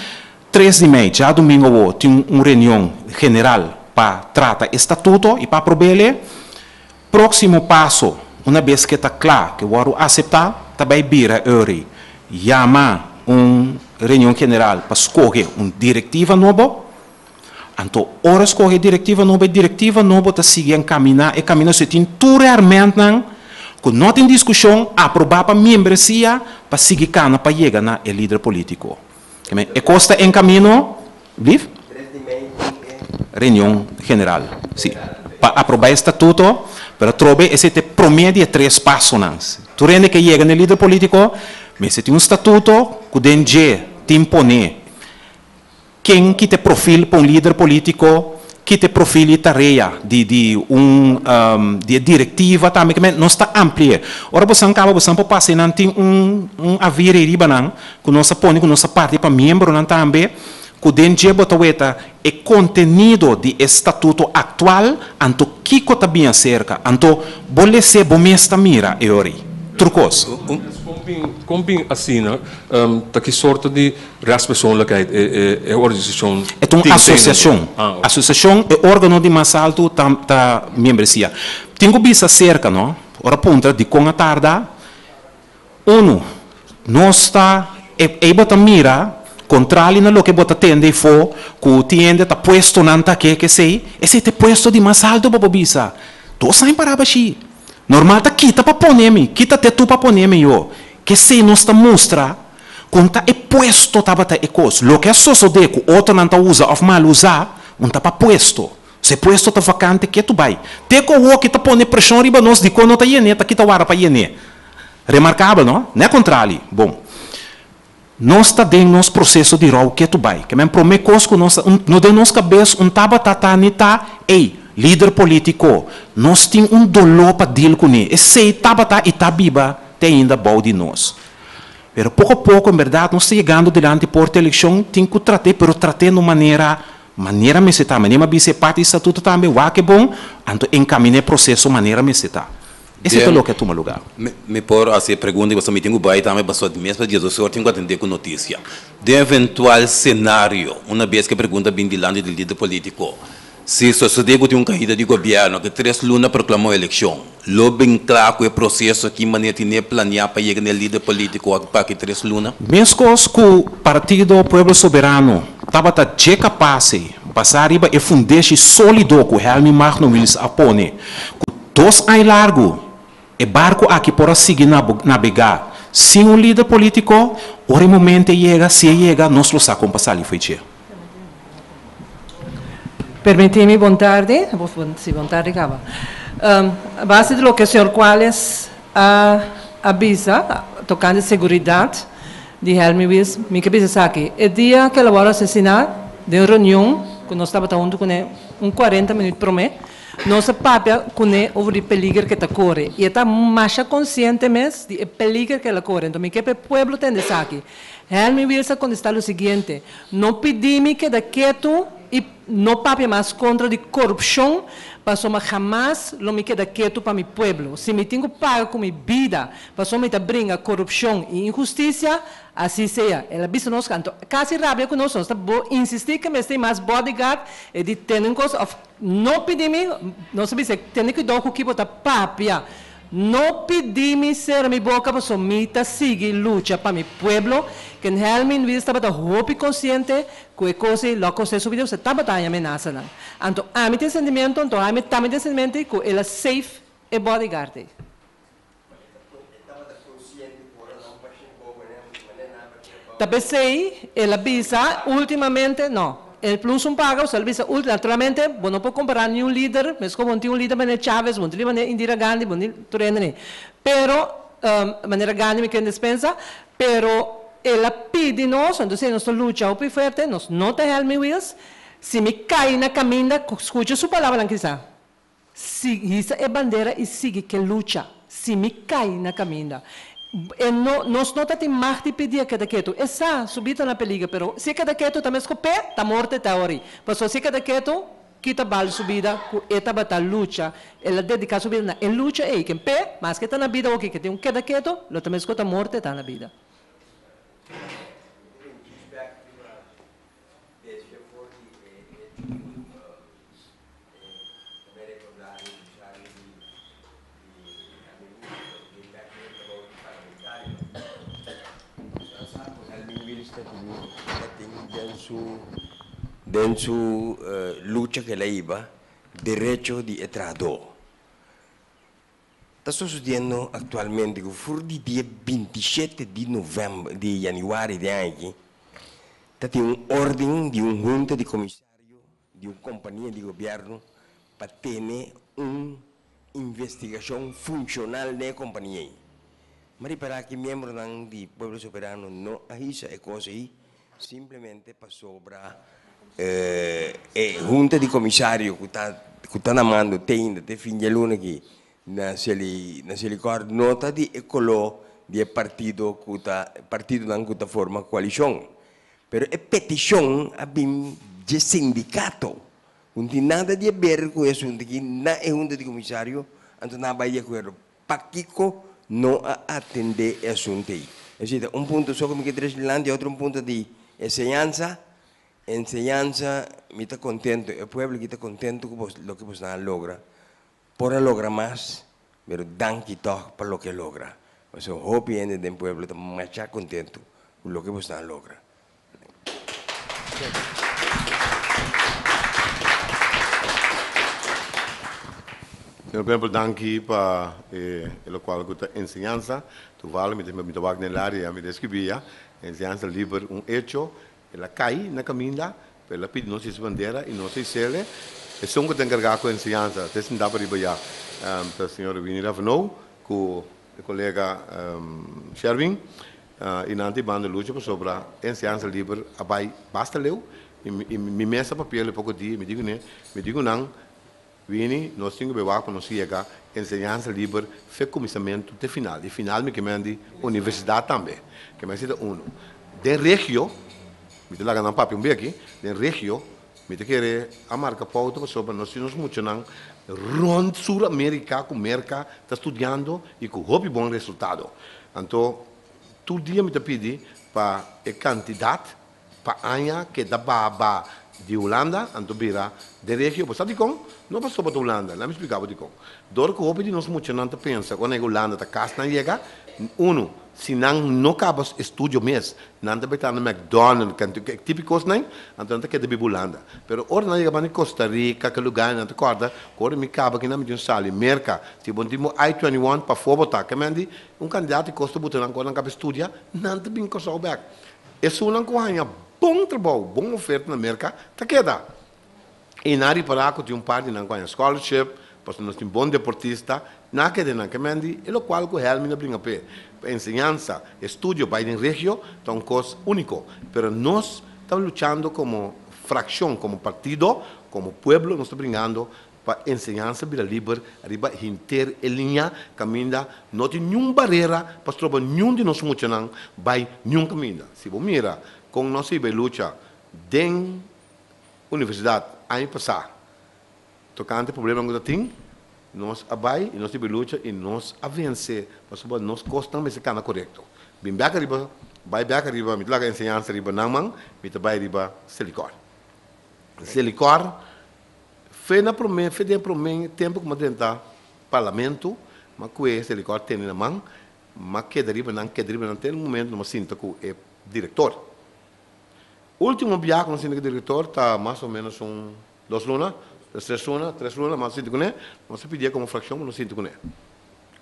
3 di mei, djadumingu awor, tin un reunion general pa trata e statuto i pa aprob'el. Próksimo paso, una bes ku e ta kla, ku e wòrdu aseptá, ta bai bira Uri yama un reunion general pa skohe un direktiva nobo. Anto ora skohe e direktiva nobo, e direktiva nobo ta sigui enkaminá e kamino. Si tin tur e hèrmèntnan ku no tin diskushon, aprobá pa miembresia pa sigui kana pa yega na e lider polítiko. E kos ta en kamino, blief? Reunion general, si. Pa aprobá e statuto, pero atrobe esei ta e promé di e tres pasonan. Tur hende ke yega na e lider polítiko mester tin un statuto ku den dje tin poné ken ki ta e profil pa un lider polítiko, ki ta e profil i tarea di di un di e direktiva tambe. Ke men nos ta ampli'é. Ora bosan kaba bosan por pasa einan tin un un avir ei riba nan ku nos a pone ku nos a parti pa miembronan tambe ku den dje bo ta weta e kontenido di e statuto aktual anto kiko ta bin aserka anto bo les'é bo mes ta mira e ora ei. Tur kos.
Kon bin asina? Ta ki sorto di Rechtspersoonlijkheid e e organisashon
E ta un
tin
asosiashon.
Ah, ok.
Asosiashon, e organo di mas altu ta ta miembresia. Tin ku bisa serka no, ora puntra dikon a tarda, unu, nos ta e ei bo ta mira kontrali na loke bo ta tende afó ku tin hende ta puestonan ta ke kesei, esei ta e puesto di mas altu bo por bisa. Dos aña pará bashí. Normal ta kita pa pone mi, kita te tu pa pone mi yo. Kesei nos ta mustra Kon ta e puesto tabata e kos? Loke a sosodé ku otronan ta usa òf mal usá, un ta pa puesto. Si e puesto ta vakante, ke tu bai? Te ku awoki ta pone preshon riba nos dikon no ta yen'é, ta kita wara pa yen'é. Remarkabel, no? Nè kontrali. Bon. Nos ta den nos proseso di rou ke tu bai. Ke men promé kos ku nos ta, un, no den nos kabes un tabata ta ni ta, ey, lider polítiko, nos tin un doló pa dil kuné. Esei tabata i ta biba te ainda bou di nos. Pero poko a poko en berdad nos ta yegando dilanti porta eleccion, tin cu trat'é, pero trat'é na un manera, manera mester ta. Manera mi a bisa e parti di statuto tambe, wak e bon, anto encaminá e proceso manera mester ta. Esei ta
Den,
loke a tuma lugar.
Mi, mi por haci e pregunta y pasobra mi tin cu bay tambe pasobra di mes pa dies dos or tin cu atende cu noticia. Den eventual scenario, una bes cu e pregunta bin dilanti di lider politico, Si sosodé ku tin un kaida di gobièrnu ku tres luna proklamó elekshon, lo bin kla ku e proseso ki manera tine planiá pa yega na e lider polítiko aki pa aki tres luna?
Meskos ku Partido Pueblo Soberano tabata dje kapas ei basá riba e fundeshi sólido ku Helmi Magno Wiels a pone, ku dos aña largu e barku aki por a sigui nabegá sin un lider polítiko, ora e momento e yega, si e yega, nos lo sa kon pa sali fo'i dje.
Permití mi bon tardi, si bon tardi kaba. A base di loke señor Cuales a a bisa tokante seguridat di Helmi Wiels, mi ke bisa esaki. E dia ku el a wòrdu asesiná den un reunion ku nos tabata huntu kuné un kuarenta minüt promé, Nos a papia kuné over di peliger ke ta kore i e ta masha konsiente mes di e peliger ke el a kore. Enton mi ke pa e pueblo tende esaki. Helmi Wiels a kontestá lo siguiente, No pidi mi keda ketu i no papia mas kontra di korupshon, pasobra hamas lo mi keda ketu pa mi pueblo. Si mi tin ku paga ku mi bida pasobra mi ta bringa korupshon i inhustisia, Así sea, el a bisa nos anto casi rabia cu nos, nos ta bo insisti cu mester tin mas bodyguard, e di tene un cos of no pidi mi, nos a bisa tene cuidao cu ki bo ta papia, no pidi mi cera mi boca pasobra mi ta sigui lucha pa mi pueblo, ken Helmin Wiels tabata hopi consciente cu e cos ey lo a coste su vida pasobra tabata haña menasanan, anto ami tin sentimiento, anto ami tambe tin sentimiento cu el a save e bodyguard ey. Ta p'esei el a bisa ultimamente, no, el plus un paga, el a bisa naturalmente bo no por kompará niun lider, meskos bo no tin un lider manera Chavez, bo no tin manera Indira Gandhi, bo no tin tur hende nei. Pero, manera Gandhi mi kende despensa, pero el a pidi nos, entonces nos ta lucha hopi fuerte, nos no ta Helmi Wiels, si mi kai na kaminda, skucha su palabranan kisa. Si hisa e bandera i sigui ke lucha. Si mi kai na kaminda. E no, nos no ta tin mag di pidi e keda ketu. E sa, su bida ta na peliger, pero si e keda ketu ta mes ku p'e ta morte ta ori. Pasobra si e keda ketu, kita bal su bida ku e tabata lucha. El a dediká su bida na e lucha ei. Ken p'e, maske e ta na bida oki ke tin un keda ketu, lo ta mes ku ta morte ta na bida.
Tatin den su den su lucha ku el a hiba derecho di e trahadó. Ta sosodiendo aktualmente ku for di dia 27 di novèmber di yanüari den aña aki ta tin un órden di un hunta di komisario di un kompania di gobièrnu pa tene un investigashon funshonal den e kompania ei. Mi a ripará ku miembronan di Pueblo Soberano no a hisa e kos ei simplemente pasobra e hunta di komisario ku ta ku ta na mando te ainda te fin dje luna aki na Seli na Selikor no ta di e koló di e partido ku ta partidonan ku ta forma koalishon. Pero e petishon a bin dje sindikato ku no tin nada di aber ku e asuntu aki na e hunta di komisario anto nan a bai di akuerdo. Pakiko no a atendé e asuntu ei? Esei ta un punto so ku mi ke trese dilanti. E otro un punto di enseñansa. Enseñansa, mi ta kontentu, e pueblo aki ta kontentu ku bos loke bosnan a logra. Por a logra mas, pero danki tòg pa loke a logra. Pasobra hopi hende den pueblo ta masha kontentu ku loke bosnan a logra.
Señor Pempel, danki pa e locual cu ta enseñansa. Toevallig mi ta mi ta wak den el area, mi ta escribi ya, enseñansa liber un hecho. El a cay na caminda, pero el a pidi nos hisa bandera y nos a hisele. Esun cu ta encarga cu enseñansa, ta sinta pariba ya, ta señor Winnie Raveneau cu e colega Sherwin. I nan ta banda lucha pasobra e enseñansa liber a bai basta leu i mi mes a papia le poko dia i mi di kuné, mi di ku nan, Wini, nos tin ku bai wak pa nos yega enseñansa liber fe kuminsamentu te final. I final mi ke men di universidat tambe. Ke men si ta unu. Den regio, mi ta laga nan papia un beki, den regio mi ta kere a marka pouta pasobra nos tin nos muchanan rònt Sur Amerika ku Merka ta studiando i ku hopi bon resultado. Anto tur dia mi ta pidi pa e kantidat pa aña keda baha ba di Hulanda anto bira den regio. Bo sa dikon? No pasobra ta Hulanda. Laat mi splika bo dikon. Dor ku hopi di nos muchanan ta pensa ku ora Hulanda ta kas nan yega, unu, si nan no kaba estudio mes, nan ta bai traha na McDonald, e tipo di kosnan, anto nan ta keda biba Hulanda. Pero ora nan yega banda di Costa Rica, ke lugar nan ta kòrda ku ora mi kaba kinan mi tin un sali Merka, si bo no tin bo I-21 pafó bo ta. Ke men di un kandidato di kos ta buta nan ku ora nan kaba studia, nan ta bin Kòrsou bèk. Esunnan ku haña bon trabou, bon oferta na Merka, ta keda. I nan a ripará ku tin un par di nan ku haña scholarship, pasobra nos tin bon deportista, nan a keda nan. Ke men di e lokual ku Helmin a bringa p'e, pa enseñansa, estudio bai den regio, ta un kos úniko. Pero nos ta luchando komo frakshon, komo partido, komo pueblo, nos ta bringando pa enseñansa bira liber riba henter e liña kaminda no tin niun barera pa stroba niun di nos muchanan bai niun kaminda. Si bo mira kon nos a hiba e lucha den universidat aña pasá tokante problemanan ku ta tin, nos a bai i nos hiba e lucha i nos a vense pasobra nos kosnan mester kana korekto. Bin bèk ariba, bai bèk ariba, mi ta laga enseñansa riba nan man, mi ta bai riba Selikor. Selikor Fe na promé, fe den promé tempu ku mi a drenta parlamento, mi a kue Selikor tene na man, mi a keda riba nan, keda riba nan te un momento mi a sinta ku e direktor. Ultimo biaha ku mi a sinta ku e direktor ta mas o ménos un dos luna, tres luna, tres luna mi a sinta kuné, nos a pidié komo frakshon pa nos sinta kuné.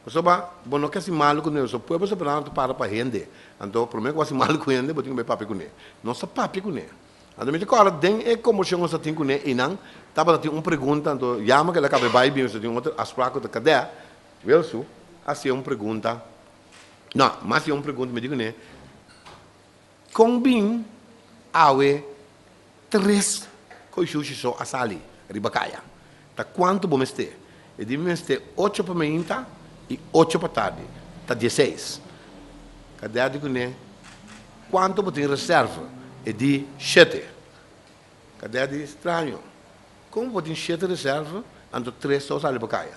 Pasobra bo no ke hasi malu ku ne, so pueblo soberano ta para pa hende, anto promé ku bo hasi malu ku hende bo tin ku bai papia kuné. Nos a papia kuné. Anto mi ta kòrda den e kombershon nos ta tin kuné einan tabata tin un pregunta, anto yama ku el a kaba e bai bin nos ta tin otro afsprak ku ta Kadè Wilsu a hasié un pregunta, no, mi a hasié un pregunta, mi di kuné, kon bin awe tres koishushi so a sali riba kaya? Ta kuantu bo mester? E di mi mester ocho pa meinta i ocho pa tardi, ta dieseis. Kadè a di kuné, Kuantu bo tin reserva? E di, Shete. Kadè di, Straño. Komo bo tin shete reserva, anto tres so sali pa kaya?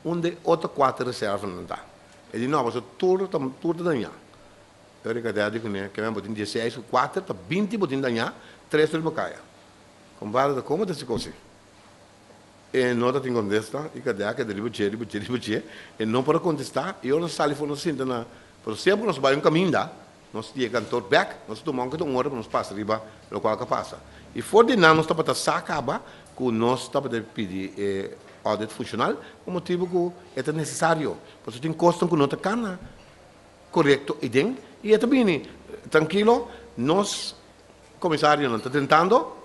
Unda e otro kuater reservanan ta? E di, No, pasobra tur ta tur ta dañá. E ora kadè di kuné, Ke men bo tin dieseis ku kuater, ta binti bo tin dañá, tres ta riba kaya. Kompadre ta, Komo ta hasi kos ei? E no ta tin kontesta, i kadè a keda riba dje, riba dje, riba dje. E no por a kontestá, i ora nos sali for nos sinta na, pasobra semper nos bai un kaminda. Nos yega kantor bèk, nos a tuma un un ora pa nos pasa riba lokual ku a pasa. I for di nan nos tabata sa kaba ku nos tabata pidi e audit funshonal pa motibu ku e ta nesesario. Pasobra tin kosnan ku no ta kana korekto eiden i e ta bini trankilo. Nos komisarionan ta drentando.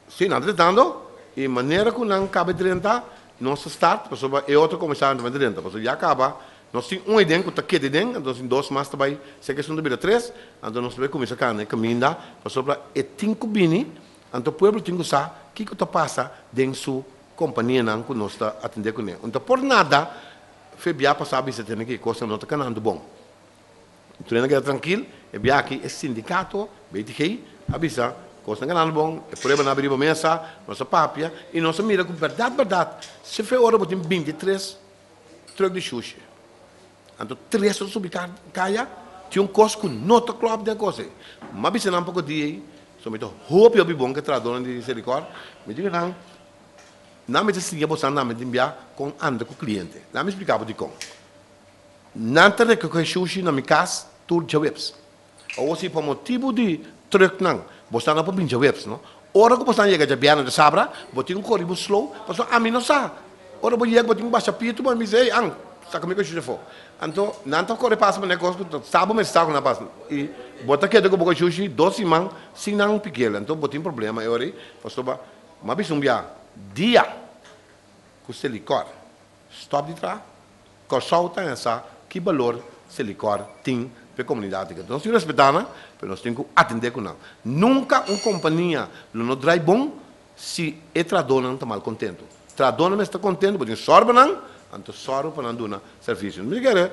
Sí, nan ta drentando i manera ku nan kaba di drenta, nos ta start pasobra e otro komisario tambe ta drenta. Pasobra ya kaba nos tin un eiden ku ta keda eiden, anto nos tin dos mas ta bai, seke esun ta bira tres, anto nos ta bai kuminsá kana e kaminda pasobra e tin ku bini, anto pueblo tin ku sa kiko ta pasa den su kompanianan ku nos ta atendé kuné. Un ta por nada fe bia pasá bisa tene ku e kosnan no ta kanando bon. Tur hende a keda trankil, e bia aki e sindikato, BTG, a bisa, Kosnan ganando bon, e pruebanan a bini riba mesa, nos a papia i nos a mira ku bèrdat bèrdat si fe ora bo tin 23 trùk di shushi, anto tres ta subi kaya, tin un kos ku no ta klòp den e kos ei. Mi a bisa nan poko dia ei, so mi ta hopi hopi bon ku e trahadónan di Selikor, mi di ku nan, nan mester siña boso nan tambe tin bia kon anda ku kliente. Nan mi splika bo dikon. Nan ta rekohe shushi na mi kas tur djaweps. Awor si pa motibu di trùknan bo sta no por bin djaweps, no? Ora ku bo sta yega djabièrnè djasabra, bo tin ku kore bo slow, pasobra ami no sa. Ora bo yega bo tin ku basha pitu, bo a bisa, ey, an, saka mi ku e shushi afó. Anto nan ta kore pasa manera kos ku ta sa bo mester sa ku nan a pasa. I bo ta keda ku bo shushi dos siman sin nan pikiel. Anto bo tin problema e ora ei, pasobra mi a bisa un bia, dia ku Selikor Stòp di traha. Kòrsou ta haña sa ki balor Selikor tin pa e komunidat aki. Nos tin ku respetá nan, pero nos tin ku atendé ku nan. Nunka un kompania lo no drai bon si e trahadónan ta mal kontentu. Trahadónan mester ta kontentu, bo tin sòru pa nan, anto sòru pa nan duna servisio. Mi ta kere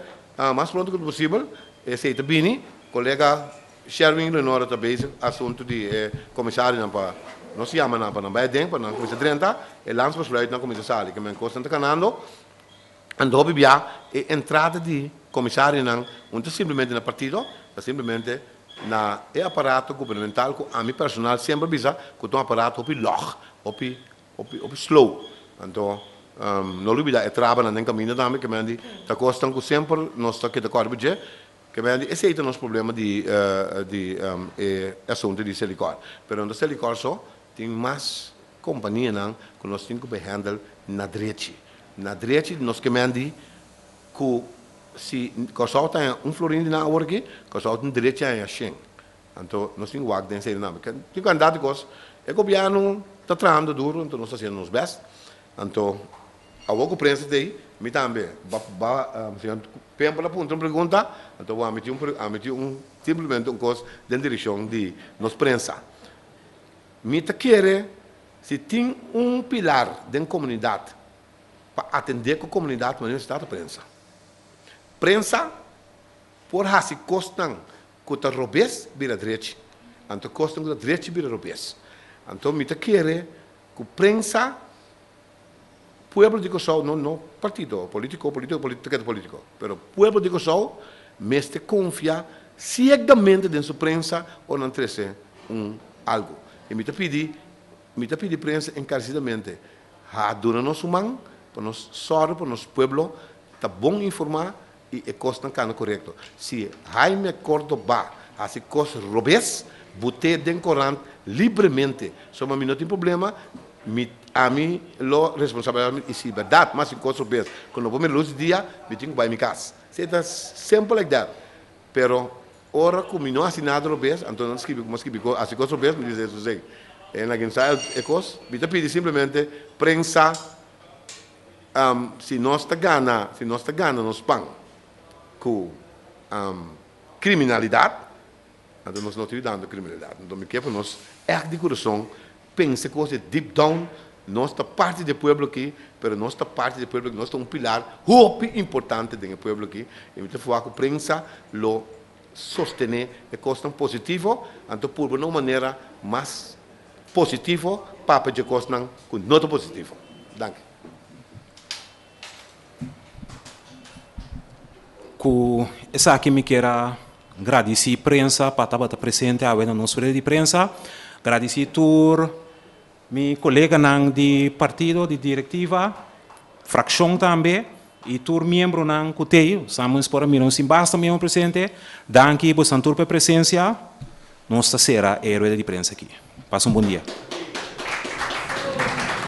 mas pronto ku ta posibel esei ta bini. Kolega Sherwin Leonora ta bezig asuntu di e komisarionan pa nos yama nan pa nan bai aden pa nan kuminsá drenta e landsbesluit nan kuminsá sali ke men kosnan ta kanando anto hopi bia e entrada di komisarionan un ta simplemente na partido ta simplemente na e aparato gubernamental ku ami personal semper bisa ku ta un aparato hopi lòg hopi hopi hopi slow anto no lubida e trabanan den kaminda tambe ke men di ta kosnan ku semper nos ta keda kòrda dje. Ke men di esei ta nos problema di di e asuntu di Selikor. Pero no ta Selikor so, tin mas kompanianan ku nos tin ku behandel na drechi. Na drechi nos ke men di ku si Kòrsou ta haña un florin di nan awor aki, Kòrsou tin drechi a haña shen. Anto nos tin wak den esei nan. Tin kantidat di kos. E gobièrnu ta trahando duru, anto nos ta hasiendo nos bèst. Anto Awor ku prensa ta ei, mi tambe ba ba señor Pempel a puntra un pregunta, anto bo a miti un a miti un simplemente un kos den direkshon di nos prensa. Mi ta kere si tin un pilar den komunidat pa atendé ku komunidat manera mester ta ta prensa. Prensa por hasi kosnan ku ta robes bira drechi, anto kosnan ku ta drechi bira robes. Anto mi ta kere ku prensa Pueblo di Kòrsou, no no partido polítiko, polítiko, polítiko ta keda polítiko, pero pueblo di Kòrsou mester konfia siegamente den su prensa ora nan trese un algu. I mi ta pidi, mi ta pidi prensa enkaresidamente ha duna nos un man pa nos sòru pa nos pueblo ta bon informá i e kosnan kana korekto. Si Jaime Cordoba hasi kos robes, but'é den korant libremente. Soba mi no tin problema, mi ami lo responsabilisá mi i si bèrdat mi hasi kos robes ku no por mira lus di dia, mi tin ku bai mi kas. Esei ta simple like that. Pero ora ku mi no hasi nada robes, anto nan skibi ku mi a skibi hasi kos robes, mi di esei. E na kin sa e kos, mi ta pidi simplemente prensa. Si nos ta gana, si nos ta gana nos pan ku kriminalidat, anto nos no ta yudando kriminalidat. Anto mi ke pa nos ègt di kurason pensa kos di deep down, nos ta parti di e pueblo aki, pero nos ta parti di e pueblo aki, nos ta un pilar hopi importante den e pueblo aki, i mi ta fuha ku prensa lo sostené e kosnan positivo, anto purba na un manera mas positivo papia dje kosnan ku no ta positivo. Danki.
Ku esaki mi kier a gradisí prensa pa tabata presente awe na nos rueda di prensa. Gradisí tur mi koleganan di partido, di direktiva, frakshon tambe. I tur miembronan ku tei, Samuels por a mira un sin basta miembro presente. Danki boso tur pa e presensia. Nos ta sera e rueda di prensa aki. Pasa un bon dia.